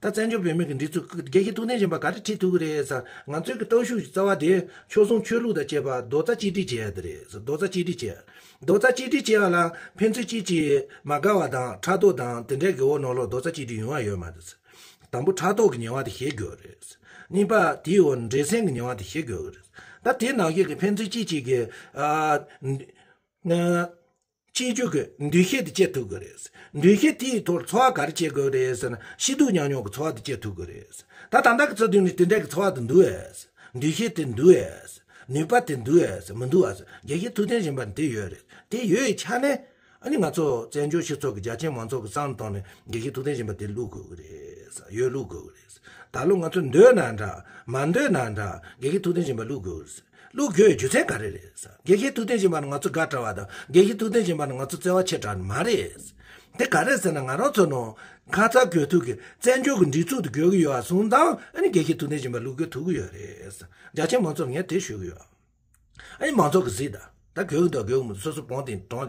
ད་བཙན་བྱོལ་བོད་མི་གི་སྒྲིག་འཛུགས་དགེ་བཤེས་ཐུབ་བསྟན་སྦྱིན་པ་ག་རེ་ཁྲིད་ཐུབ་ཀྱི་རེད་ཟེར། ང་ཚོའི་གི་སྟོབས་ཤུགས་ཀྱི་རྩ་བ་དེ་ཆོལ་གསུམ་ཆོས་ལུགས་དང་བཅས་པ་རྡོག་རྩ་གཅིག་སྒྲིལ་བྱེད་ཡ་དེ་རེད་ཟེར། རྡོག་རྩ་གཅིག་སྒྲིལ་བྱེད་ཡ། རྡོག་རྩ་གཅིག་སྒྲིལ་བྱེད་ཡ་ལ་ཕན་ཚུན་གཅིག་གིས་མ་དགའ་བ་དང་ཕྲག་དོག་དང་དེ་འདྲའི་གི་འོག་ནང་ལོགས་རྡོག་རྩ་གཅིག་སྒྲིལ་ཡོང་བ་ཡོད་མ་རེད་ཟེར། དང་པོ་ཕྲག་དོག་གི་ངལ་བ་དེ་བཞེས་དགོས་རེད། གཉིས་པ་དེའི་འོག་འདྲེ་སེམས་ཀྱི་ངལ་བ་དེ་བཞེས་དགོས་རེད། ད་དེ་ནང་བཞིན་གྱི་ཕན་ཚུན་གཅིག་གཅིག་གིས་ཨ་ན་གཅིག་གྱུར་གྱི་འདུ་ཤེས་དེ་སྐྱེ་ཐུབ་དགོས་རེད། འདུ་ཤེས་དེའི་ཐོག་འཚོ་བ་ག་རེ་བྱེད་དགོས་རེད་ཟེར་ན། སྐྱིད་སྡུག་མཉམ་མྱོང་གི་འཚོ་བ་དེ་སྐྱེ་ཐུབ་དགོས་རེད། ད་ད་ལྟ་གི་ཚོ་དུས་ནས་དེ་འདྲ་གི་འཚོ་བ་དེ་འདུག་ཨེ། འདུ་ཤེས་དེ་འདུག་ཨེ། ནུས་པ་དེ་འདུག་ཨེ། མི་འདུག་ཨེ། དགེ་བཤེས་ཐུབ་བསྟན་སྦྱིན་པ་དེ་ཡོད་རེད། དེ་ཡོད་པའི་ཆ་ནས། ཨ་ནི་ང་ཚོ་བཙན་བྱོལ་སྤྱི་ཚོགས་ཀྱི་རྒྱ་ཆེན་མང་ཚོགས་ཀྱི་བསམ་བློ་བཏང་ནས་དགེ་བཤེས་ཐུབ་བསྟན་སྦྱིན་པ་དེ་བླུག་དགོས་ཀྱི་རེད། ཡོད་བླུག་དགོས་ཀྱི་རེད། ད་ལོ་ང་ཚོ་འདོད་ན་འདྲ་མ་འདོད་ན་འདྲ་དགེ་བཤེས་ཐུབ་བསྟན་སྦྱིན་པ་བླུག་དགོས་ཀྱི་རེད། བླུག་དགོས་རྒྱུ་མཚན་ག་རེ་རེད། དགེ་བཤེས་ཐུབ་བསྟན་སྦྱིན་པ་ནི་ང་ཚོ་དགའ་དྲགས་པ་དང་། དགེ་བཤེས་ཐུབ་བསྟན་སྦྱིན་པ་ནི་ང་ཚོ་བརྩེ་བ་ཆེ་དྲགས་ནི་མ་རེད། དེ་ག་རེ་ཟེར་ན། ང་རང་ཚོ་ནང་ཁ་ཚ་དགོས་ཐུག་གི་བཙན་བྱོལ་གྱི་སྒྲིག་འཛུགས་དེ་དགོས་ཀྱི་ཡོད་པ་སོང་ཙང་། ཨ་ནི་དགེ་བཤེས་ཐུབ་བསྟན་སྦྱིན་པ་བླུག་དགོས་ཐུག་གི་ཡོད་རེད། རྒྱ་ཆེན་མང་ཚོགས་ངས་དེ་ཞུ་གི་ཡོད། ཨ་ནི་མང་ཚོགས་ཀྱིས་གཟིགས་དང་། ད་དགོས་ཀྱི་འདུག་དགོས་ཀྱི་མི་འདུག་སོ་སོ་བོང་དེ་གྲོང་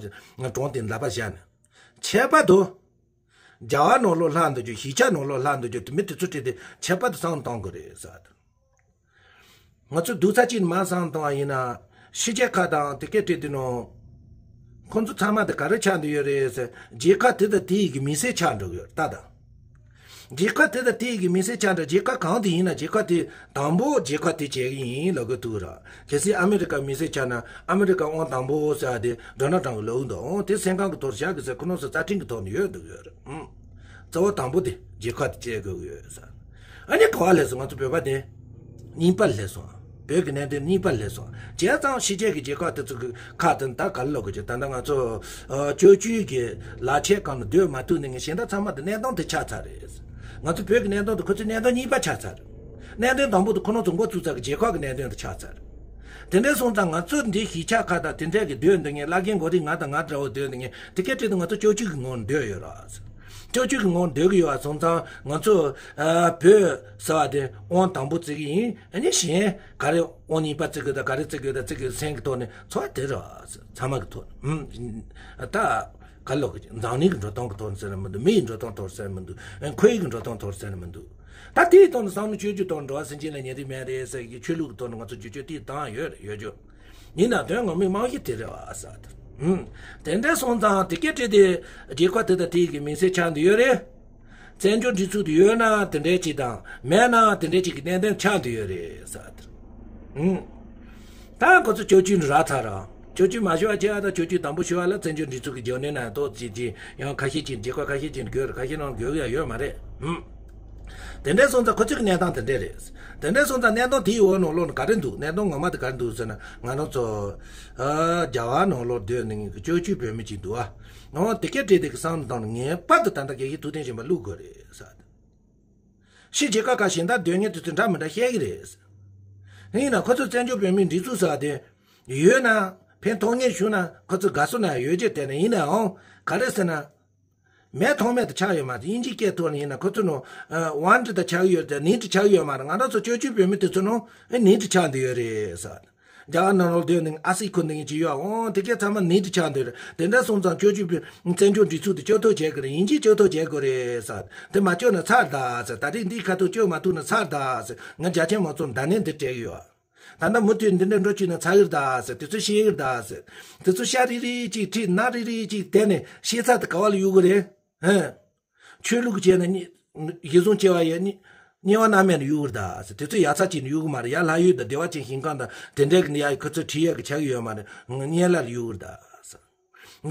གྲོང་དེ་ལག་པ་བཞག་ནས། ཁྱད་པར་དུ་རྒྱ་གར་ནང་ལོགས་ལྷག་འདུག་རྒྱུ། གཞིས་ཆགས་ནང་ལོགས་ལྷག་འདུག་རྒྱུ་དེ་མི་དེ་ཚོ་ཁྲིད་དེ་ཁྱད་པར་དུ་བསམ་བློ་གཏོང་དགོས་རེད་ཟེར། ང་ཚོ་སྡུག་ཚ་གཅིག་མ་བསམ་བློ་གཏོང་བ་ཡིན་ན། ཕྱི་རྒྱལ་ཁག་དང་དེ་གའི་ཁྲིད་དེ་ནང་། ཁོ་ཚོ་ཚང་མ་དེ་ག་རེ་ཆགས་འདུག་ཡོད་རེད་ཟེར། རྒྱལ་ཁབ་དེ་དང་དེ་ཡི་གི་མི་སེར་ཆགས་འགྲོ་གི་ཡོད་རེད་ད། ད་རྒྱལ་ཁབ་དེ་དང་དེ་ཡི་གི་མི་སེར་ཆགས་འགྲོ། རྒྱལ་ཁབ་གང་དེ་ཡིན་ན་རྒྱལ་ཁབ་དེ་དང་པོ་རྒྱལ་ཁབ་དེ་བྱེད་ཀྱི་ཡིན་ལབ་གི་འདུག་ར། གལ་སྲིད་ཨ་མི་རི་ཀ་མི་སེར་ཆགས་ན་ཨ་མི་རི་ཀ་དབང་དང་པོ་ཟེར་ཡ་དེ་ཌོ་ནལ་ཊམ་གྱིས་ལབ་གི་འདུག་ཨོ་དེ་སེམས་ཁམས་ཀྱི་ཐོག་བཞག་གི་ཟེར། ཁོ་རང་ཚོ་རྩ་ཁྲིམས་ཀྱི་ཐོག་ནས་ཡོད་འདུག་ཡོད་རེད། ཨང་། རྩ་བ་དང་པོ་དེ་རྒྱལ་ཁབ་དེ་བྱེད་དགོས་ཀྱི་ཡོད་ཟེར། ཨ་ནི་ག་པར་སླེབས་སོང་། ང་ཚོ་བོད་པ་དེ་གཉིས་པར་སླེབས་སོང་། བོད་ཀྱི་གནད་དོན་གཉིས་པར་སླེབས་སོང་། བྱས་ཙང་ཕྱི་རྒྱལ་གྱི་རྒྱལ་ཁབ་དེ་ཚོ་གི་ཁག་དེ་ད་ག་རེ་ལབ་དགོས་ཀྱི། ད་ལྟ་ང་ཚོ་ཨ་བཅོས་བཅུད་ཀྱི་ལག་ཆས་སྒང་ལ་སྡོད་མ་ཐུབ་ནས་ངས་གཞན་དག་ཚང་མ་དེ་གནད་དོན་དེ་ཆགས་ཚར་རེད། ང་ཚོ་བོད་ཀྱི་གནད་དོན་དེ་ཁོ་ཚོའི་གནད་དོན་གཉིས་པ་ཆགས་ཚར་རེད། གནད་དོན་དང་པོ་དེ་ཁོ་རང་ཚོ་འགོ་བཙུགས་ཚར་གི་རྒྱལ་ཁབ་ཀྱི་གནད་དོན་དེ་ཆགས་ཚར་རེད། དེ་འདྲ་སོང་ཙང་ང་ཚོ་འདི་གཞིས་ཆགས་ཁག་དང་དེ་འདྲ་གི་སྡོད་འདི་ངས་བླ་རྒན་མགོ་རིལ་ང་དང་ང་འདྲ་བོ་སྡོད་འདི་ངས་དེ་གའི་ཁྲིད་དུ་ང་ཚོ་བཅོས་བཅུད་ཀྱི་ངང་སྡོད་ཡོད་ར། སྤྱོད་བཅུ་གི་ངོ་འདོད་ཀྱི་ཡོད་པ་སོང་ཙང་ང་ཚོ་ཨ་བོད་ཟེར་བ་དེ་དབང་དང་པོ་བརྩི་གི་ཡིན། ཨ་ནི་གཞན་ག་རེ་དབང་གཉིས་པ་བརྩི་གི་དང་ག་རེ་བརྩི་གི་དང་བརྩི་གི་སེམས་ཀྱི་ཐོག་ནས་ཚོར་བ་དེ་རེད་བ། ཚང་མ་གི་ཐོག་ནས་ད་ག་ལོག་གི་འཛམ་གླིང་གི་འགྲོ་སྟངས་ཀྱི་ཐོག་ནས་ཟེར་ན་མི་འདུག་མི་ཡི་འགྲོ་སྟངས་ཐོག་ཟེར་ན་མི་འདུག་ཁོར་ཡུག་གི་འགྲོ་སྟངས་ཐོག་ཟེར་ན་མི་འདུག་ད་དེའི་ཐོག་ནས་བསམ་བློ་བཅོས་བསྒྱུར་གཏོང་འགྲོ་བ་སེམས་ཅན་ལ་ཉེ་དུས་མེད་རེད་ཟེར་གི་ཆོས་ལུགས་ཀྱི་ཐོག་ནས་ང་ཚོ་བསྒྱུར་བཅོས་དེ་བཏང་ཡོད་རེད་ཡོད་རྒྱུ། ཡིན་ན་དོན་ངོ་མའི་རྨང་གཞི་དེ་རེད་བ་ཟེར། ཧུམ། དེ་འདྲ་སོང་ཙང་དེ་སྐད་བྲིས་ཏེ་རྒྱལ་ཁབ་དེ་དང་དེའི་གི་མིང་ཚིག་ཆགས་འདི་ཡོད་རེད། བཙན་བྱོལ་སྒྲིག་འཛུགས་དེ་ཡོད་ན་དེ་འདྲའི་ཅིག་དང་མེད་ན་དེ་འདྲའི་ཅིག་གི་གནད་དོན་ཆགས་འདི་ཡོད་རེད་ཟེར། ཧུམ། ད་ཁོ་ཚོ་སྤྱོད་བཅུ་ནི་རག་ཚར་ར། སྤྱོད་བཅུ་མ་ཞུ་བ་བྱས་ཨ་ད་སྤྱོད་བཅུ་དང་པོ་ཞུ་བ་ལ་བཙན་བྱོལ་སྒྲིག་འཛུགས་ཀྱི་འཇོན་ནུས་ན་ཏོག་ཙི་ཅིག་ཡང་ཁ་ཤས་ཅིག་རྒྱལ་ཁབ་ཁ་ཤས་ཅིག་དགོས་རེད། ཁ་ཤས་ནང་དགོས་ཡ་ཡོད་མ་རེད། ཧུམ། དེ་འདྲ་སོང་ཙང་ཁོ་ཚོའི་གནས་སྟངས་དེ་འདྲ་རེད། དེ་འདྲ་སོང་ཙང་གནས་སྟངས་དེའི་འོག་ནང་ལོགས་ནས་ག་རེ་འདུག་གནས་སྟངས་ངོ་མ་དེ་ག་རེ་འདུག་ཟེར་ན་ང་རང་ཚོ་ཨ་རྒྱ་གར་ནང་ལོགས་སྡོད་ནས་སྤྱོད་བཅུ་བོད་མི་ཅིག་འདུག་ཨ། འོ་དེ་སྐད་བྲིས་དེ་གི་བསམ་བློ་བཏང་ནས་ངེས་པར་དུ་ད་ལྟ་དགེ་བཤེས་ཐུབ་བསྟན་ཆོས་འཕེལ་བླུག་དགོས་རེད་ཟེར། ཕྱི་རྒྱལ་ཁག་ཁག་གཞན་དག་སྡོད་མཁན་དེ་ཚོས་འདྲ་མི་འདྲ་བཤད་ཀྱི་རེད། ཡིན་ན་ཁོ་ཚོས་བཙན་བྱོལ་བོད་མིའི་སྒྲིག་འཛུགས་ཟེར་བ་དེ་ཡོད་ན་ཕན་ཐོགས་ངེས་བྱུང་ན་ཁོ་ཚོ་དགའ་བསུ་ན་ཡོད་ཀྱི་དེ་ནས་ཡིན་ནའང་ག་རེ་ཟེར་ན། མེད་ཐོགས་མེད་དུ་ཆགས་ཡོད་མ་རེད། དབྱིན་ཇིའི་སྐད་ཐོག་ནས་ཡིན་ན་ཁོ་ཚོ་ནང་ཨ་ཝན་ཏི་དུ་ཆགས་ཀྱི་ཡོད་རེད་ནིན་ཏི་ཆགས་ཀྱི་ཡོད་མ་རེད། ང་རང་ཚོ་སྤྱོད་བཅུ་བོད་མི་དེ་ཚོ་ནང་ཨ་ནིན་ཏི་ཆགས་འདི་ཡོད་རེད་ཟེར། རྒྱ་གར་ནང་ལོགས་སྡོད་ནས་ཨ་སི་ཁུ་འདི་ངེས་ཀྱི་ཡོད་འོང་དེ་སྐད་ཚང་མ་ནིན་ཏི་ཆགས་འདི་རེད། དེ་འདྲ་སོང་ཙང་སྤྱོད་བཅུ་བོད་བཙན་བྱོལ་སྒྲིག་འཛུགས་དེ་སྐྱོབ་ཐབས་བྱེད་དགོས་རེད། དབྱིན་ཇིས་སྐྱོབ་ཐབས་བྱེད་དགོས་རེད་ཟེར། དེ་མ་སྐྱོབ་ན་ཚར་ད་ཟེར། ད་རེས་འདིའི་ཁ་ཐུག་སྐྱོབ་མ་ཐུབ་ན་ཚར་ད་ཟེར། ང་རྒྱ་ཆེན་མང་ཚོགས་ལ་བརྡ་ལན་འདི་སྤྲད་ཀྱི་ཡོད། ད་ལྟ་མུ་མཐུད་འདི་འདྲ་འགྲོ་བཅུག་ན་ཚར་གི་རེད་ད་ཟེར། དེ་ཚོ་ཤེས་གི་རེད་ད་ཟེར། དེ་ཚོ་ཤ་རིག་རིག་ཅིག་ཁྲིད་ན་རིག་རིག་ཅིག་དེ་ནས་ཤེས་ཚད་དེ་ག་བ་ལ་གཡུག་གི་རེད། ཧེ། ཆོས་ལུགས་བྱས་ན་གཉིས་གཞི་བཟུང་བྱས་པ་ཡ་གཉིས་གཉིས་པ་སྣ་མེད་ལ་གཡུག་གི་རེད་ད་ཟེར། དེ་ཚོ་ཡ་ཚ་ཅིག་ནས་གཡུག་གི་མ་རེད། ཡ་ལྷ་ཡུལ་དང་བདེ་བ་ཅན་ཞིང་ཁམས་དང་དེ་འདྲའི་གི་ནས་ཡ་ཁོ་ཚོ་ཁྲིད་ཡ་གི་ཆགས་ཀྱི་ཡོད་མ་རེད། གཉེན་ལ་ལ་གཡུག་གི་རེད་ད་ཟེར།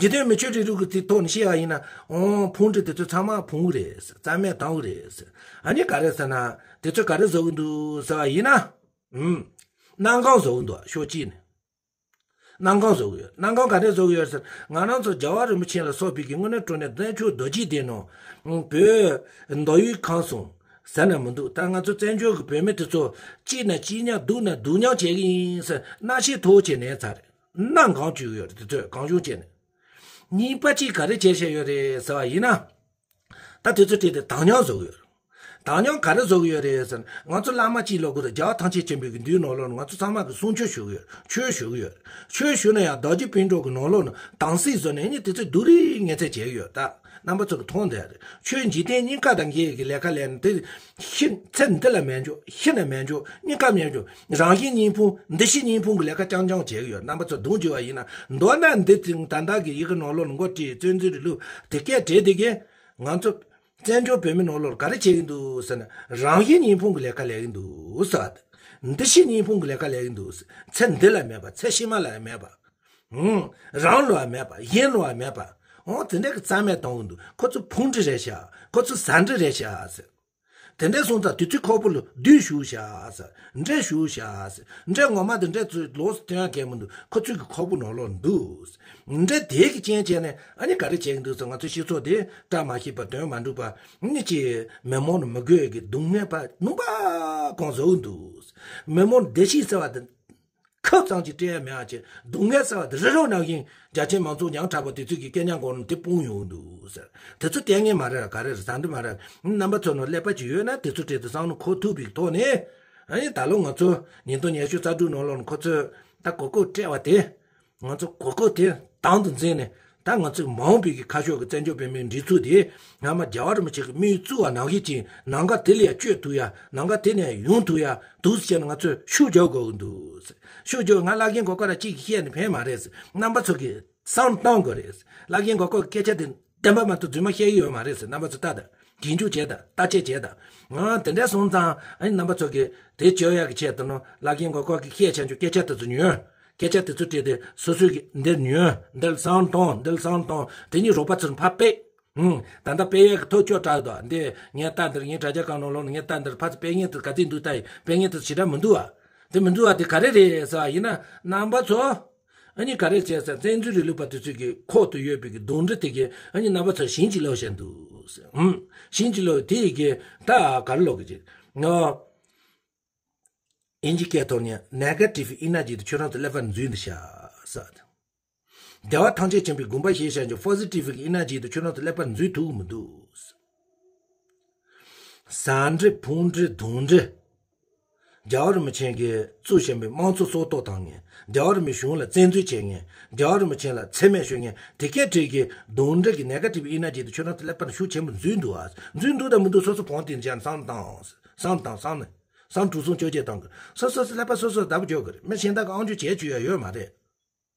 འཇིག་རྟེན་མི་ཆོས་རིང་ལུགས་ཀྱི་ཐོག་ནས་བཤད་པ་ཡིན་ན་འོང་ཕུང་འདྲི་དེ་ཚོ་ཚང་མ་ཕུང་གི་རེད་ཟེར། རྩ་མེད་བཏང་གི་རེད་ཟེར། ཨ་ནི་ག་རེ་ཟེར་ན་དེ་ཚོ་ག་རེ་བཟོ་གི་འདུག་ཟེར་བ་ཡིན་ན། ཨུམ། གནམ་གང་བཟོ་གི་འདུག་ཕྱོགས་གཅིག་ནས། གནམ་གང་བཟོ་གི་ཡོད། གནམ་གང་ག་རེ་བཟོ་གི་ཡོད་ཟེར། ང་རང་ཚོ་རྒྱལ་བ་རིན་པོ་ཆེ་ལ་སོགས་པའི་གི་དངོས་གནས་དྲང་གནས་བཙན་བྱོལ་རྡོ་རྗེ་གདན་ནང་བོད་མདོ་དབུས་ཁམས་གསུམ་ཟེར་ན་མི་འདུག་ད་ང་ཚོ་བཙན་བྱོལ་གི་བོད་མི་དེ་ཚོ་སྐྱིད་ན་སྐྱིད་མཉམ་སྡུག་ན་སྡུག་མཉམ་བྱེད་གི་ཡིན་ཟེར་སྣང་ཤས་མཐོ་བོ་བྱས་ནས་ཚར་རེད། གནམ་གང་བྱེད་གི་ཡོད་རེད། དེ་ཚོས་གང་བྱུང་བྱས་ནས། གཉིས་པ་གཅིག་ག་རེ་བྱས་བཞག་ཡོད་རེད་ཟེར་བ་ཡིན་ན། ད་དེ་ཚོ་བྲིས་ཏེ་དམ་ཉམས་བཟོ་གི་ཡོད་རེད། དམ་ཉམས་ག་རེ་བཟོ་གི་ཡོད་རེད་ཟེར་ན་ང་ཚོ་བླ་མ་གཅིག་ལོ་དགུ་རེ་རྒྱལ་བ་ཐམས་ཅད་མཁྱེན་པའི་གི་མདུན་ནང་ལོགས་ནས་ང་ཚོ་ཚང་མ་གི་གསུང་ཆོས་ཞུ་གི་ཡོད་རེད། ཆོས་ཞུ་གི་ཡོད་རེད། ཆོས་ཞུ་ན་ཡང་རྡོ་རྗེ་སྤུན་གྲོགས་གི་ནང་ལོགས་ནས་དམ་སྲི་བཟོ་ནས་ནི་དེ་ཚོ་སྡུག་རུས་ངན་ཚད་བྱེད་གི་ཡོད་ད། རྣམ་པ་ཚོ་གི་མཐོང་བསྡད་རེད། ཆོས་འཇིག་རྟེན་གཉིས་ཀ་དང་འགལ་གི་ལས་ཀ་ལས་ནི་དེ་ཤི་ཚེ་འདི་ལ་མེད་འཇོག་ཤི་ན་མེད་འཇོག་གཉིས་ཀ་མེད་འཇོག་རང་གཞན་གཉིས་ཕུང་འདི་ཤི་གཉིས་ཕུང་གི་ལས་ཀ་རྐྱང་རྐྱང་བྱེད་གི་ཡོད། རྣམ་པ་ཚོ་གདོང་འཇུ་བ་ཡིན་ན་མདོར་ན་འདི་ད་ལྟ་གི་ཡི་གེ་ནང་ལོགས་ནས་མགོ་བྲིས་བཙན་འཛུལ་རིང་ལུགས་དེ་སྐད་བྲིས་དེ་གས་ང་ཚོ་བཙན་བྱོལ་བོད་མི་ནང་ལོགས་ག་རེ་བྱེད་ཀྱི་འདུག་ཟེར་ན་རང་གཞན་གཉིས་ཕུང་གི་ལས་ཀ་ལས་ཀྱི་འདུག་ཟེར་བ་དེ། འདི་ཕྱི་གཉིས་ཕུང་གི་ལས་ཀ་ལས་ཀྱི་འདུག་ཟེར། ཚེ་འདི་ལ་མེད་པ་ཚེ་ཕྱི་མ་ལ་མེད་པ། ཧུང་། རང་ལ་མེད་པ་གཞན་ལ་མེད་པ། འོ་དེ་འདྲ་གི་རྩ་མེད་གཏོང་གི་འདུག་ཁོ་ཚོ་ཕུང་འདྲི་རེད་ཤག་ཁོ་ཚོ་ཟ་འདྲི་རེད་ཤག་ཟེར། དེ་འདྲ་སོང་ཙང་དུས་ཚོད་ཁག་པོ་ལ་བསྡུས་བཞུགས་ཤག་ཟེར། འདྲེ་བཞུགས་ཤག་ཟེར། འདྲེ་ངོ་མ་དེ་འདྲ་ཚོས་ལོགས་སུ་སྟོན་ཡ་གལ་མི་འདུག་ཁོ་ཚོས་ཀྱི་ཁག་པོ་ནང་ལོགས་འདུག་འདྲེ་དེ་གི་རྐྱེན་བྱས་ནས་ཨ་ནི་ག་རེ་བྱེད་ཀྱི་འདུག་ཟེར། ང་ཚོའི་སྤྱི་ཚོགས་དེ་བཀྲ་མ་ཤིས་པ་དོན་མ་འགྲུབ་པ་ཨ་ནི་ཅི་མི་མང་ནི་མི་དགོས་ཀྱི་སྡུག་བསྔལ་པ་སྣུམ་པ་གང་བཟོ་གི་འདུག་མི་མང་བདེ་སྐྱིད་ཟེར་བ་དེ་ཁབ་ཙམ་གྱིས་སྤྲད་ཡ་མེད་ཨ་ཅེ་སྡུག་བསྔལ་ཟེར་བ་དེ་རི་རབ་ནང་བཞིན་རྒྱ་ཆེན་མང་ཚོགས་ཉམ་ཐག་པ་དེ་ཚོས་ཀྱི་སྐད་ཉག་འགོག་ནས་དེ་སྤུངས་ཡོང་གི་འདུག་ཟེར། དེ་ཚོ་ལྟས་ངན་མ་རེད་ག་རེ་རེད་ཟ་འདྲེ་མ་རེད། རྣམ་པ་ཚོ་ནང་ཀླད་པ་ཅིག་ཡོད་ན་དེ་ཚོ་བྲིས་ཏེ་བསམ་བློ་འཁོར་ཐུབ་པའི་ཐོག་ནས་ཨ་ནི་ད་ལོ་ང་ཚོ་ཉིས་སྟོང་ཉི་ཤུ་རྩ་དྲུག་ནང་ལོགས་ནས་ཁོ་ཚོས་ད་གོ་སྐབས་སྤྲད་པ་དེ་ང་ཚོ་གོ་སྐབས་དེ་དང་དུ་འཛིན་ནས་ད་ང་ཚོས་མ་འོངས་པའི་གི་ཁ་ཕྱོགས་ཀྱི་བཙན་བྱོལ་བོད་མིའི་སྒྲིག་འཛུགས་དེ་སྔ་མ་རྒྱལ་བ་རིན་པོ་ཆེ་གི་དམིགས་ཡུལ་བཙུགས་པ་ནང་བཞིན་གྱི་ནམ་མཁའ་དེ་ལས་བསྐྱོད་ཐུབ་ཡ་ནམ་མཁའ་དེ་ནས་ཡོང་ཐུབ་ཡ་འདུག་ཟེར་ནས་ང་ཚོས་ཤུགས་རྒྱག་དགོས་ཀྱི་འདུག་ཟེར། ཤུགས་རྒྱག་ང་བླ་རྒན་གོ་སྐབས་ར་གཅིག་བཤད་ནས་ཕན་མ་རེད་ཟེར། རྣམ་པ་ཚོ་གིས་བསམ་བཏང་དགོས་རེད། བླ་རྒན་གོ་སྐབས་སྐད་ཆ་དེ་བདེན་པ་མ་གཏོགས་རྫུན་མ་བཤད་ཀྱི་ཡོད་མ་རེད་ཟེར། རྣམ་པ་ཚོ་ལྟ་དང་རྗེས་འཇུག་བྱེད་དང་བརྟག་དཔྱད་བྱེད་དང་། ཨང་དེ་འདྲ་སོང་ཙང་ཨ་ནི་རྣམ་པ་ཚོ་གིས་དེ་བྱེད་ཡག་གི་ཆེད་དུ་ནོ་བླ་རྒན་གོ་སྐབས་ཀྱི་བཤད་བྱ་འཇུག་སྐད་ཆ་དེ་ཚོ་ཉོན། སྐད་ཆ་དེ་ཚོ་སྤྲད་དེ་སོ་སོའི་གི་འདིར་ཉོན། འདིར་བསམ་བཏང་འདིར་བསམ་བཏང་དེ་གཉིས་རོགས་པ་ཚོར་ཕར་སྤེལ། ཨང་ད་ལྟ་སྤེལ་ཡག་གི་ཐོ་ཅོག་དྲག་དོ་འདི་ངས་ལྟ་འདིར་ངའི་དྲ་རྒྱ་གང་ནང་ལོགས་ནས་ངས་ལྟ་འདིར་ཕར་ཚུར་སྤེལ་མཁན་དེ་ག་ཚོད་འདུག་ལྟ་ཡིན་སྤེལ་མཁན་དེ་ཞེ་དྲག་མི་འདུག་བ། དེ་མི་འདུག་བ་དེ་ག་རེ་རེད་ཟེར་བ་ཡིན་ན་རྣམ་པ་ཚོ། ཨ་ནི་ག་རེ་བྱས་ཟེར་བཙན་འཛུལ་རིང་ལུགས་པ་དེ་ཚོས་ཀྱི་ཁོག་ཏུ་ཡོད་པའི་གི་གདོན་འདྲེ་དེ་གི་ཨ་ནི་རྣམ་པ་ཚོ་ཞིང་གཅིག་ལོག་བཞིན་འདུག་ཟེར། ཨུམ། ཞིང་གཅིག་ལོག་དེ་ཡི་གི་ད་ག་རེ་ལོག་གི་ཅིག་ང་། དབྱིན་ཇི་སྐད་ཐོག་ནས་negative energy དེ་ཁྱོད་རང་ཚོ་ཀླད་པར་འཛུལ་འདི་ཤག་ཟེར། བདེ་བ་ཐམས་ཅད་མཁྱེན་པའི་དགོངས་པ་བཞེས་བཞག་ཀྱང་positive energy དེ་ཁྱོད་རང་ཚོ་ཀླད་པར་འཛུལ་ཐུབ་ཀྱི་མི་འདུག་ཟ་འབྲུ་ཕུང་འབྲུ་དུང་འབྲུ། རྒྱལ་བ་རིན་པོ་ཆེ་གིས་བཙུགས་བཞིན་པའི་དམངས་གཙོ་སྲོག་ཐོག་བཏང་མཁན། རྒྱལ་བ་རིན་པོ་ཆེའི་གཞུང་ལ་བཙན་འཛུལ་བྱེད་མཁན། རྒྱལ་བ་རིན་པོ་ཆེ་ལ་མཚན་སྨད་ཞུ་མཁན། དེ་གའི་གྲས་ཀྱི་དུང་འབྲུ་གི་ནད་ཀ་ཊི་བི་ཨེ་ནར་ཇི་དེ་ཁྱོད་རང་ཚོ་ཀླད་པ་ནང་ཤུགས་ཆེན་པོ་འཛུལ་འདུག་ཨ། འཛུལ་འདུག་དང་མི་འདུག་སོ་སོ་བོང་དེ་འཇགས་ནས་བསམ་བཏང་། བསམ་བཏང་བསམ་ནས། བསམ་དྲུག་གསུམ་བཅོ་བརྒྱད་བཏང་དགོས། སོ་སོ་སོ་ཀླད་པ་སོ་སོ་བདག་པོ་འཇོག་དགོས་རེད། མི་གཞན་དག་གི་དབང་སྒྱུར་བྱེད་རྒྱུ་ཡ་ཡོད་མ་རེད།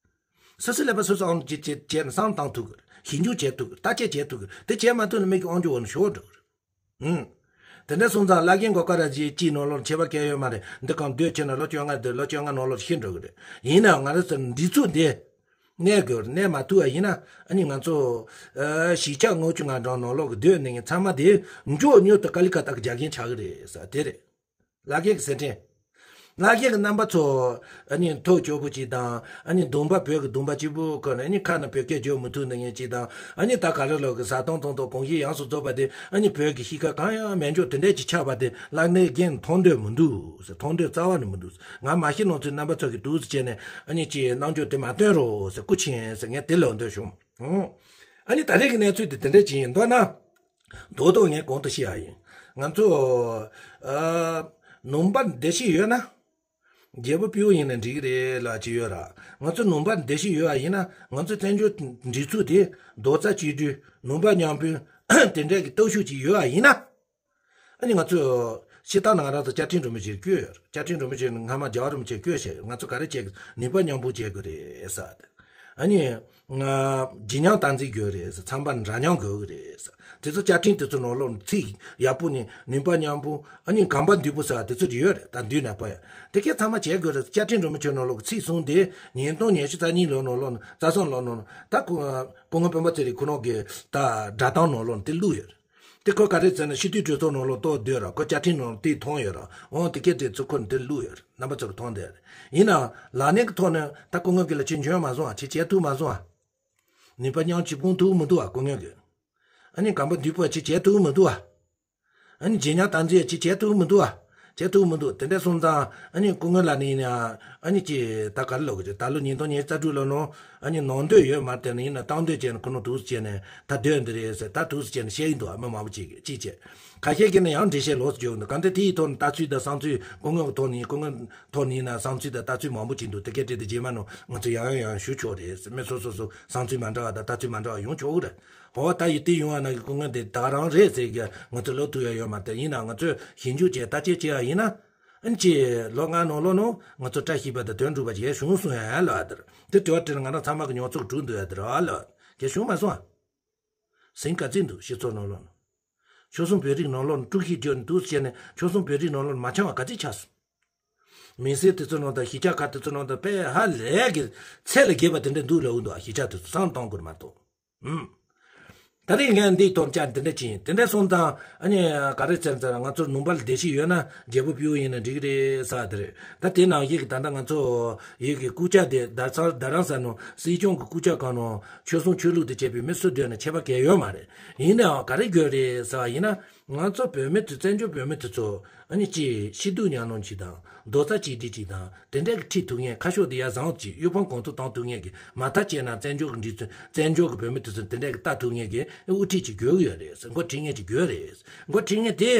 སོ་སོའི་ཀླད་པ་སོ་སོ་ཨང་ཅི་ཅི་བྱས་ནས་བསམ་བཏང་ཐུབ་ཀྱི་རེད། ཞིབ་འཇུག་བྱེད་ཐུབ་ཀྱི་རེད། བརྟག་དཔྱད་བྱེད་ཐུབ་ཀྱི་རེད། དེ་བྱས་མ་ཐུབ་ན་མི་གི་དབང་སྒྱུར་འོག་ནས་ཤོར་འགྲོ་གི་རེད། ཨང་། དེ་འདྲ་སོང་ཙང་བླ་རྒན་གོ་ཀ་ར་ཇི་གཅིག་ནང་ལོགས་ཁྱད་པར་གང་ཡང་ཡོད་མ་རེད། འདི་གང་འདོད་ཆེ་ན་ལོ་བཅོ་ལྔ་འདི་ལོ་བཅོ་ལྔ་ནང་ལོགས་ཤི་འགྲོ་གི་རེད། ཡིན་ནའང་ང་རང་ཚོ་འདི་ཚོ་འདི་གནས་དགོས་རེད། གནས་མ་ཐུབ་པ་ཡིན་ན་ཨ་ནི་ང་ཚོ་ཨ་གཞིས་ཆགས་ལྔ་བཅུ་ང་གྲངས་ནང་ལོགས་ཀྱི་སྡོད་ནས་ཚང་མ་དེ་མགྱོགས་མྱུར་དུ་ཀ་ལི་ཀ་ཏ་གི་རྒྱ་རྒན་ཆགས་ཀྱི་རེད་ཟེར་དེ་རེད། བླ་རྒན་གྱི་ཟེར་ཁྲིད། བླ་རྒན་གྱི་རྣམ་པ་ཚོ་ཨ་ནི་ཐོག་སྐྱོ་པོ་ཅིག་དང་། ཨ་ནི་གདོང་པ་བོད་ཀྱི་གདོང་པ་གཅིག་པུ་ཁོ་ན་ཨ་ནི་ཁ་ནས་བོད་སྐད་བརྗོད་མི་ཐུབ་ནི་ངན་ཅིག་དང་། ཨ་ནི་ད་ག་རེ་ལོག་གི་བཟའ་བཏུང་ཐོང་ཐོང་གོང་ཞིག་ཡང་སུ་རྫོགས་པ་དེ་ཨ་ནི་བོད་ཀྱི་གཤིས་ཀ་གང་ཡང་མེད་འཇོག་དེ་འདྲས་ཅིག་ཆགས་པ་དེ་བླ་རྒན་མཐོང་འདོད་མི་འདུག་ཟེར། མཐོང་འདོད་རྩ་བ་ནས་མི་འདུག་ཟེར། ང་མ་ཤི་ནང་ཚུད་རྣམ་པ་ཚོ་གི་འདུག་ཟེར་བྱས་ནས་ཨ་ནི་ཅིག་རྣམ་འགྱུར་དེ་མ་སྟོན་རོགས་ཟེར་སྐུ་མཁྱེན་ཟེར་ངས་དེ་ལབ་འདོད་བྱུང་། ཨ་ནི་ད་རེས་ཀྱི་གནས་ཚུལ་དེ་དེ་འདྲས་ཅིག་ཡིན་མདོར་ན། རྡོག་རྡོག་ངས་གོང་དུ་བཤད་ཡ་ཡིན། ང་ཚོ་ཨ་ནུས་པ་འདི་ཞིག་ཡོད་ན། རྒྱལ་པོ་སྤྲེའུ་ཡིན་ན་འགྲིག་གི་རེད་ལབ་ཅིག་ཡོད་ར། ང་ཚོ་ནུས་པ་འདི་ཞིག་ཡོད་པ་ཡིན་ན། ང་ཚོ་བཙན་བྱོལ་སྒྲིག་འཛུགས་དེ་རྡོག་རྩ་གཅིག་སྒྲིལ་ནུས་པ་མཉམ་སྤུངས་དེ་འདྲ་གི་སྟོབས་ཤུགས་ཅིག་ཡོད་པ་ཡིན་ན། ཨ་ནི་ང་ཚོ་ཕྱི་ཐག་ནང་རང་ཚོ་བཅའ་ཁྲིམས་རིན་པོ་ཆེ་བསྐྱོན་ཡོད་ར། བཅའ་ཁྲིམས་རིན་པོ་ཆེ་སྔ་མ་རྒྱལ་བ་རིན་པོ་ཆེ་བསྐྱོན་བྱས་ང་ཚོ་ག་རེ་བྱེད་ཀྱི་ནུས་པ་མཉམ་སྤུངས་བྱེད་དགོས་རེད་ཟེར། ཨ་ནི། ང་། བརྗེ་ཉམས་སྟངས་འཛིན་དགོས་རེད་ཟེར། ཚང་མ་འདྲ་མཉམ་དགོས་ཀྱི་རེད་ཟེར། དེ་ཚོ་བཅའ་ཁྲིམས་དེ་ཚོ་ནང་ལོགས་ཚིག་ཡག་པོ་ནི་ནུས་པ་མཉམ་སྤུངས་ཨ་ནི་གོམ་པ་མདུན་སྤོ་ཟེར་བ་དེ་ཚོ་ཡོད་རེད། ད་མདུན་ན་པ་ཡ་དེ་གས་ཚང་མ་བྱེད་དགོས་རེད། བཅའ་ཁྲིམས་རིན་པོ་ཆེ་ནང་ལོགས་ཚིག་གསུམ་དེ་ཉིས་སྟོང་ཉི་ཤུ་རྩ་གཉིས་ལོ་ནང་ལོགས་ནང་རྩ་བསམ་ལོ་ནང་ད་སྐུ་སྐུ་ངོ་སྤེན་པ་ཚེ་རིང་ཁོ་རང་གི་ད་སྒྲ་གདངས་ནང་ལོགས་ནང་དེ་བླུགས་ཡོད་རེད། དེ་ཁོ་ག་རེ་ཟེར་ན་སྤྱི་འཐུས་གྲོས་ཚོགས་ནང་ལོགས་གཏོགས་སྡོད་ར། ཁོ་བཅའ་ཁྲིམས་ནང་ལོགས་དེ་མཐོང་ཡོད་ར། འོང་དེ་གས་དེ་ཚོ་ཁོ་ནི་དེ་བླུགས་ཡོད་རེད། རྣམ་པ་ཚོ་གི་མཐོང་བསྡད་རེད། ཡིན་ནའང་ལག་ལེན་གྱི་ཐོག་ནས་ད་སྐུ་ངོ་གི་ལ་ཅི་འཇོན་མ་སོང་ཨ། ཅི་བྱེད་ཐུབ་མ་སོང་ཨ། ནུས་པ་མཉམ་སྤུངས་ཐུབ་མི་འདུག་ཨ་སྐུ་ངོ་གི། ཨ་ནི་གོམ་པ་མདུན་སྤོ་ཅི་བྱེད་ཐུབ་མི་འདུག་ཨ། ཨ་ནི་བརྗེ་ཉམས་སྟངས་འཛིན་ཅི་བྱེད་ཐུབ་མི་འདུག་ཨ། བྱེད་ཐུབ་མི་འདུག་དེ་འདྲ་སོང་ཙང་ཨ་ནི་སྐུ་ངོ་ལ་ནི་ཡིན་ཡང་ཨ་ནི་ཅི་ད་ག་རེ་ལབ་དགོས་རེད། ད་ལོ་ཉིས་སྟོང་ཉི་ཤུ་རྩ་དྲུག་ལོ་ནང་ཨ་ནི་ནང་འདོད་ཡོད་མ་རེད། དེ་ནི་ཡིན་ན་སྟངས་འདོད་བྱས་ནས་ཁོ་ནོ་འདུག་སེ་བྱས་ནས་ད་སྡོད་འདི་རེད་ཟེར། ད་འདུག་སེ་བྱས་ནས་བཤད་ཀྱི་འདུག་ཨ། མི་མང་པོ་ཅིག་གིས་ཅི་བྱེད། ཁ་ཤས་ཀྱིས་ནི་ཡང་འགྲེལ་བཤད་ལོགས་སུ་བརྗོད་འདུག་གང་ལྟར་དེའི་ཐོག་ནས་ལྟ་ཚུལ་དང་བསམ་ཚུལ་སྐུ་ངོ་གི་ཐོག་ནས་སྐུ་ངོ་ཐོག་ནས་ཡིན་ན་བསམ་ཚུལ་དང་ལྟ་ཚུལ་མང་པོ་ཅིག་འདུག་དེ་གའི་གྲས་དེ་རྗེས་མ་ནང་ང་ཚོ་ཡང་ཡང་ཡང་ཞུ་ཆོག་རེད། མི་སོ་སོ་སོ་བསམ་ཚུལ་མ་འདྲ་བ་དང་ལྟ་ཚུལ་མ་འདྲ་བ་དང་ཡོང་ཆོག་གི་རེད། འོ་ད་ཡིན་དེ་ཡོང་བ་ན་གི་སྐུ་ངོ་དེ་ད་རང་རེད་ཟེར་གི་ང་ཚོ་ལབ་ཐུབ་ཡ་ཡོད་མ་རེད། ཡིན་ན་ང་ཚོས་ཞིབ་འཇུག་བྱས་ལྟ་དཔྱད་བྱས་ཡ་ཡིན་ན། ཨ་ནི་ཅི་ལོ་ལྔ་ནང་ལོགས་ནང་ང་ཚོ་བཀྲ་ཤིས་པ་དང་དོན་འགྲུབ་པ་ཞིག་བྱུང་སོང་ཡ་ལ་ཨ་དེར་དེ་དྲི་བ་དྲིས་ན་ང་རང་ཚང་མ་གི་མྱོང་ཚོར་གྲུབ་འདུག་ཡ་དེར་ཨ་ལ་གལ་བྱུང་མ་སོང་ཨ། ཟིང་ག་ཚིག་འདུག་སྤྱི་ཚོགས་ནང་ལོགས་ནང་། ཆོལ་གསུམ་བོད་རིགས་ནང་ལོགས་ནང་དཀྲུག་ཤིང་བརྗོད་ནས་འདུག་བྱས་ནས་ཆོལ་གསུམ་བོད་རིགས་ནང་ལོགས་ནང་མ་འཆམ་པ་ག་ཚོད་ཆགས་སོང་། མི་སེར་དེ་ཚོ་ནང་དང་གཞིས་ཆགས་ཁག་དེ་ཚོ་ནང་དང་དཔེ་ཧ་ལས་ཀྱི་ཚད་ལས་བརྒལ་བ་དེ་འདྲ་འདུག་ལབ་འདུག་གཞིས་ཆགས་དེ་ཚོ་བསམ་བློ་གཏོང་དགོས་མ་གཏོགས། ཨུམ། ད་རེས་ངས་འདིའི་ཐོག་བཅར་འདི་འདྲ་ཅིག་ཡིན། དེ་འདྲ་སོང་ཙང་ཨ་ནི་ག་རེ་ཟེར་ཟེར་ང་ཚོར་ནུས་པ་ལ་བདེ་སྐྱིད་ཡོད་ན་རྒྱལ་པོ་སྤྲེའུ་ཡིན་ན་འགྲིག་གི་རེད་ཟེར་བ་དེ་རེད། ད་དེ་ནང་བཞིན་གྱི་ད་ལྟ་ང་ཚོ་ཡིག་གི་རྐུབ་བཀྱག་དེ་རྡ་ས་རྡ་རམ་ས་ནང་སྲིད་སྐྱོང་གི་རྐུབ་བཀྱག་སྒང་ནང་ཆོལ་གསུམ་ཆོས་ལུགས་དང་བཅས་པའི་མི་སུ་སྡོད་ན་ཁྱད་པར་གང་ཡང་ཡོད་མ་རེད། ཡིན་ནའང་ག་རེ་དགོས་རེད་ཟེར་བ་ཡིན་ན། ང་ཚོ་བོད་མི་དེ་བཙན་བྱོལ་བོད་མི་དེ་ཚོ་ཨ་ནི་ཅིག་ཤི་སྡུག་མྱངས་ནོ་ཅིག་དང་རྡོག་རྩ་གཅིག་སྒྲིལ་ཅིག་དང་དེ་འདྲ་གི་ཁྲིད་ཐུབ་མཁན་ཁ་ཕྱོགས་དེ་ཡ་བཟང་ཅིག་དབུལ་ཕོངས་གོང་མཐོར་གཏོང་ཐུབ་མཁན་གི་མ་མཐའ་བྱས་ན་བཙན་བྱོལ་གི་འགྲིག་ཚུལ་བཙན་བྱོལ་གི་བོད་མི་དེ་ཚོ་དེ་འདྲ་གི་ལྟ་ཐུབ་མཁན་གི་དབུ་ཁྲིད་ཅིག་དགོས་ཀྱི་ཡོད་རེད། འགོ་ཁྲིད་མཁན་ཅིག་དགོས་རེད། འགོ་ཁྲིད་མཁན་དེ་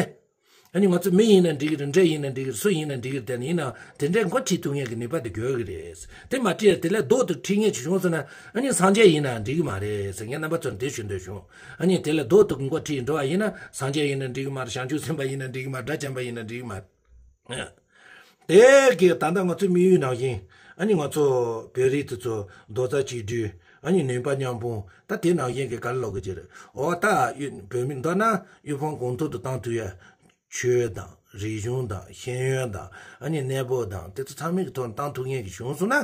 ཨ་ནི་ང་ཚོ་མི་ཡིན་ན་འགྲིག་གི་རེད། འདྲེ་ཡིན་ན་འགྲིག་གི་རེད། སུ་ཡིན་ན་འགྲིག་གི་རེད། དེ་ནི་ཡིན་ན་དེ་འདྲ་འགོ་ཁྲིད་ཐུབ་མཁན་གི་ནུས་པ་དེ་དགོས་ཀྱི་རེད། དེ་མ་ཁྲིད་དེ་ལས་ལྡོག་ཏུ་ཁྲིད་མཁན་ཅིག་བྱུང་སོང་ན་ཨ་ནི་སངས་རྒྱས་ཡིན་ན་འགྲིག་གི་མ་རེད་ཟེར་ངས་རྣམ་པ་ཚོར་འདི་ཞུ་འདོད་བྱུང་། ཨ་ནི་དེ་ལས་རྡོག་ཏུ་འགོ་ཁྲིད་འགྲོ་བ་ཡིན་ན་སངས་རྒྱས་ཡིན་ན་འགྲིག་གི་མ་རེད། བྱང་ཆུབ་སེམས་དཔའ་ཡིན་ན་འགྲིག་གི་མ་རེད། དགྲ་བཅོམ་པ་ཡིན་ན་འགྲིག་གི་མ་རེད། དེ་གི་ད་ལྟ་ང་ཚོའི་དམིགས་ཡུལ་ནང་བཞིན་ཨ་ནི་ང་ཚོ་བོད་རིགས་དེ་ཚོ་རྡོག་རྩ་གཅིག་སྒྲིལ་ཨ་ནི་ནུས་པ་མཉམ་སྤུངས་ད་དེ་ནང་བཞིན་གི་ག་རེ་ལབ་དགོས་ཀྱི་རེད། འོ་ད་བོད་མི་མདོར་ན་དབུལ་ཕོངས་གོང་མཐོར་དུ་གཏོང་ཐུབ་ཡ། ཆོས་དང་རིག་གཞུང་དང་ཤེས་ཡོན་དང་ཨ་ནི་གནས་བབ་དང་དེ་ཚོ་ཚང་མའི་གི་ཐོག་ནས་བཏང་ཐུབ་མཁན་གི་བྱུང་སོང་ན།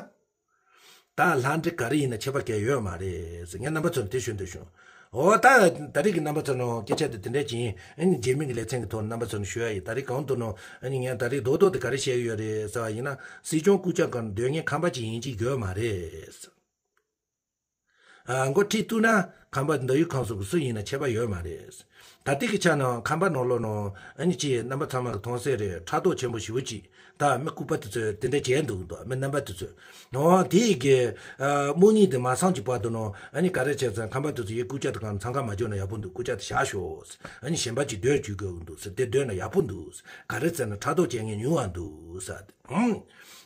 ད་ལྷ་འདྲེ་ག་རེ་ཡིན་ན་ཁྱད་པར་གང་ཡང་ཡོད་མ་རེད་ཟེར་ངས་རྣམ་པ་ཚོར་དེ་ཞུ་འདོད་བྱུང་། འོ་ད་ད་རེས་ཀྱི་རྣམ་པ་ཚོ་ནང་སྐད་ཆ་དེ་དེ་འདྲ་ཅིག་ཡིན། ཨ་ནི་རྗེས་མའི་གི་ལེ་ཚན་གི་ཐོག་རྣམ་པ་ཚོར་ཞུ་ཡ་ཡིན། ད་རེས་གང་དུ་ནང་ཨ་ནི་ངས་ད་རེས་རྡོག་རྡོག་དེ་ག་རེ་བཤད་ཀྱི་ཡོད་རེད་ཟེར་བ་ཡིན་ན། སྲིད་སྐྱོང་སྐུ་ཕྱྭ་གང་སྡོད་མཁན་ཁམས་པ་ཅིག་ཡིན་གྱི་ཡོད་མ་རེད། ཨ། འགོ་ཁྲིད་ཐུབ་ན་ ཁམས་པ་མདོ་དབུས་ཁམས་གསུམ་གྱི་སུ་ཡིན་ན་ཁྱད་པར་ཡོད་མ་རེད། ད་ལྟའི་གི་ཆ་ནང་ཁམས་པ་ནང་ལོགས་ནང་ཨ་ནི་ཅི་རྣམ་པ་ཚང་མ་གི་མཐོང་གསལ་རེད། ཕྲག་དོག་ཆེན་པོ་ཞེ་པོ་ཅིག་ད་མི་ལྐུགས་པ་དེ་ཚོས་དེ་འདྲ་བྱས་འདུག་འདུག་མི་རྣམ་པ་དེ་ཚོས། ཨོ་དེ་ཡི་གི་ཨ་རྨོངས་གཉིད་དེ་མ་སངས་ཀྱི་བར་དུ་ནང་ཨ་ནི་ག་རེ་བྱས་ཙང་ཁམས་པ་དེ་ཚོ་ཡི་སྐུ་ལྕགས་དེ་གང་འཚང་ཁ་མ་བྱུང་ན་ཡག་པོ་འདུག་སྐུ་ལྕགས་དེ་བཞག་ཤོག་ཨ་ནི་གཞན་པ་ཅིག་སྡོད་བཅུག་དགོས་འདུག་ཟེར། དེ་སྡོད་ན་ཡག་པོ་འདུག་ག་རེ་ཟེར་ན་ཕྲག་དོག་བྱེད་མཁན་ཉུང་བ་འདུག་ཟེར། ཧུམ།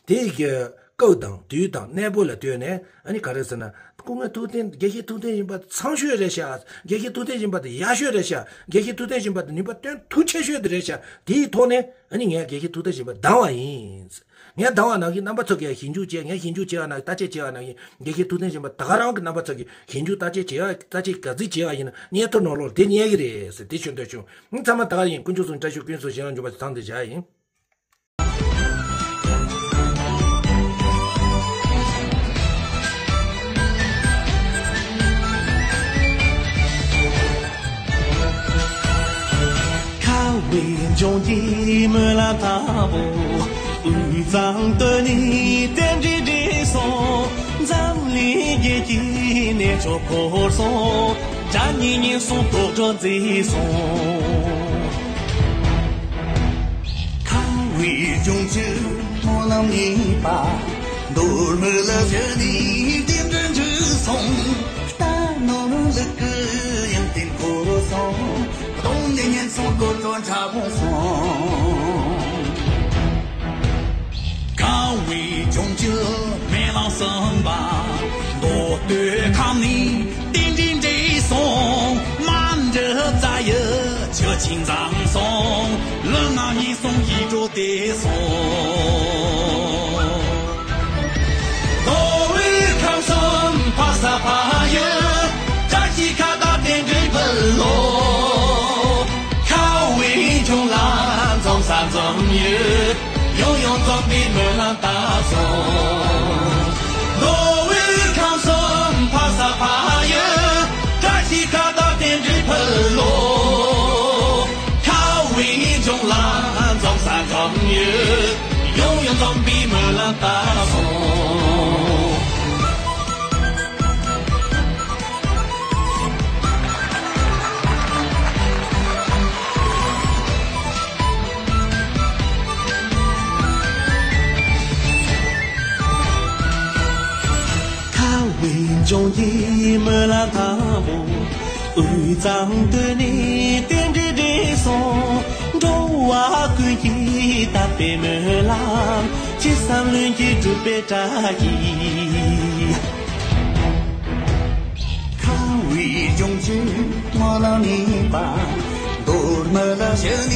དེ་ཡི་གི་སྐབས་དང་དུས་དང་གནས་པོ་ལ་ལྟོས་ནས་ཨ་ནི་ག་རེ་ཟེར་ན། སྐུ་ངོ་ཐུབ་བསྟན་དགེ་བཤེས་ཐུབ་བསྟན་སྦྱིན་པ་དེ་ཚང་ཤོས་རེད་ཤག་དགེ་བཤེས་ཐུབ་བསྟན་སྦྱིན་པ་དེ་ཡག་ཤོས་རེད་ཤག་དགེ་བཤེས་ཐུབ་བསྟན་སྦྱིན་པ་དེ་ནུས་པ་སྟོན་ཐུབ་ཆེ་ཤོས་དེ་རེད་ཤག་དེའི་ཐོག་ནས་ཨ་ནི་ངས་དགེ་བཤེས་ཐུབ་བསྟན་སྦྱིན་པ་སྡང་བ་ཡིན། ངས་སྡང་བ་ནང་བཞིན་རྣམ་པ་ཚོ་གིས་ཞིབ་འཇུག་བྱས། ངས་ཞིབ་འཇུག་བྱས་པ་ནང་བཞིན་བརྟག་དཔྱད་བྱས་པ་ནང་བཞིན་དགེ་བཤེས་ཐུབ་བསྟན་སྦྱིན་པ་ད་ག་རང་གི་རྣམ་པ་ཚོ་གིས་ཞིབ་འཇུག་བརྟག་དཔྱད་བྱས་པ་བརྟག་དཔྱད་ག་ཚོད་བྱས་པ་ཡིན་ན་བརྙན་ཐུང་ནང་ལོགས་དེ་རྙེད་ཀྱི་རེད་ཟེར་དེ་ཞུ་འདོད་བྱུང་། ཨང་། ཚང་མ་ད་ག་ཡིན། དཀོན་མཆོག་གསུམ་བཀྲ་ཤིས་དཀོན་མཆོག་གསུམ་བྱིན་རླབས་འཇུག་པ་ཚང་དེ་བཞག་ཡིན། ཁ་བའི་ལྗོངས་ཀྱི་སྨོན་ལམ་དང་པོ། དབུས་གཙང་སྟོད་ནས་རྟེན་འབྲེལ་འགྲིག་སོང་། འཛམ་གླིང་རྒྱལ་གྱི་གནས་མཆོག་འཁོར་སོང་། དགྲ་གཉེན་ཉེན་སོང་། དོག་སྒྲོན་མཛེས་སོང་། ཁ་བའི་ལྗོངས་ཀྱི་སྨོན་ལམ་གཉིས་པ། མདོ་སྨད་ལ་བཞུགས་ནས་རྟེན་འབྲེལ་འགྲིག་སོང་། རྟ་ནོར་ལུག་གི་ཡོན་ཏན་འཁོར་སོང་། གདོང་ནས་ཉེན་སོང་། དོག་སྒྲོན་ཕྲ་བོ་སོང་། ཁ་བའི་ལྗོངས་ཀྱི་སྨོན་ལམ་གསུམ་པ། མདོ་སྟོད་ཁམས་ནས་རྟེན་འབྲེལ་འགྲིག་སོང་། མ་འདྲི་རྩ་ཡི་ཆུ་ཆེན་འཛོམས་སོང་། ལུས་ངག་ཡིད་གསུམ་ཡིད་འཕྲོག་བདེ་སོང་། མདོ་དབུས་ཁམས་གསུམ་ཕ་ས་ཕ་ཡུལ། བཀྲ་ཤིས་ཁ་བཏགས་རྟེན་འབྲེལ་ཕུལ་ལོ། ཁ་བའི་ལྗོངས་ལ་འཛོམས་ས་འཛོམས་ཡུལ། ཡང་ཡང་འཛོམས་པའི་སྨོན་ལམ་བཏབ་སོང་། མདོ་དབུས་ཁམས་གསུམ་ཕ་ས་ཕ་ཡུལ། བཀྲ་ཤིས་ཁ་བཏགས་རྟེན་འབྲེལ་ཕུལ་ལོ། ཁ་བའི་ལྗོངས་ལ་འཛོམས་ས་འཛོམས་ཡུལ། ཡང་ཡང་འཛོམས་པའི་སྨོན་ལམ་བཏབ་སོང་། ཁ་བའི་ལྗོངས་ཀྱི་སྨོན་ལམ་དང་པོ། དབུས་གཙང་སྟོད་ནས་རྟེན་འབྲེལ་འགྲིག་སོང་། འགྲོ་བ་ཀུན་གྱི་དད་པའི་སྨོན་ལམ། ཅི་བསམ་ལྷུན་གྱིས་འགྲུབ་པའི་བཀྲ་ཤིས། ཁ་བའི་ལྗོངས་ཀྱི་སྨོན་ལམ་གཉིས་པ། མདོ་སྨད་ལ་བཞུགས་ནས་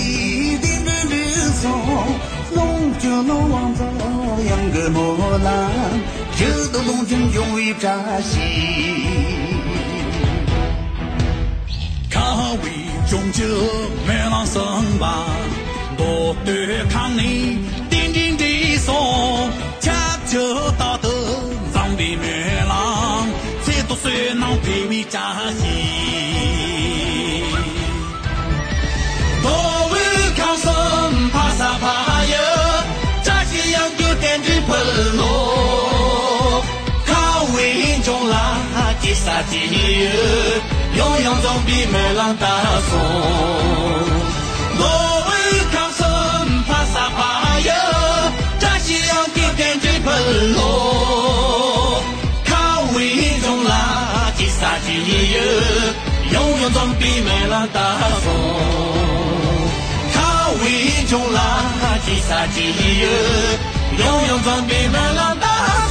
རྟེན་འབྲེལ་འགྲིག་སོང་། ལོངས་སྤྱོད་ནོར་དབང་འཛོམས་གཡང་གི་སྨོན་ལམ། རྒྱུད་དུ་ལོངས་སྤྱོད་འབྱུང་བའི་བཀྲ་ཤིས། ཁ་བའི་ལྗོངས་ཀྱི་སྨོན་ལམ་གསུམ་པ། མདོ་སྟོད་ཁམས་ནས་རྟེན་འབྲེལ་འགྲིག་སོང་། ཁྱབ་འཇུག་རྟག་ཏུ་འཛོམས་པའི་སྨོན་ལམ། ཚེ་ཐོག་བསོད་ནམས་འཕེལ་བའི་བཀྲ་ཤིས། མདོ་དབུས་ཁམས་གསུམ་ཕ་ས་ཕ་ཡུལ། བཀྲ་ཤིས་གཡང་རྒྱུད་རྟེན་འབྲེལ་ཕུལ་ལོ། ཁ་བའི་ལྗོངས་ལ་སྐྱེ་ས་སྐྱེ་ཡུལ། ཡང་ཡང་འཛོམས་པའི་སྨོན་ལམ་བཏབ་སོང་། མདོ་དབུས་ཁམས་གསུམ་ཕ་ས་ཕ་ཡུལ། བཀྲ་ཤིས་གཡང་རྒྱུད་རྟེན་འབྲེལ་ཕུལ་ལོ། ཁ་བའི་ལྗོངས་ལ་སྐྱེ་ས་སྐྱེ་ཡུལ། ཡང་ཡང་འཛོམས་པའི་སྨོན་ལམ་བཏབ་སོང་། ཁ་བའི་ལྗོངས་ལ་སྐྱེ་ས་སྐྱེ་ཡུལ། ཡང་ཡང་འཛོམས་པའི་སྨོན་ལམ་བཏབ་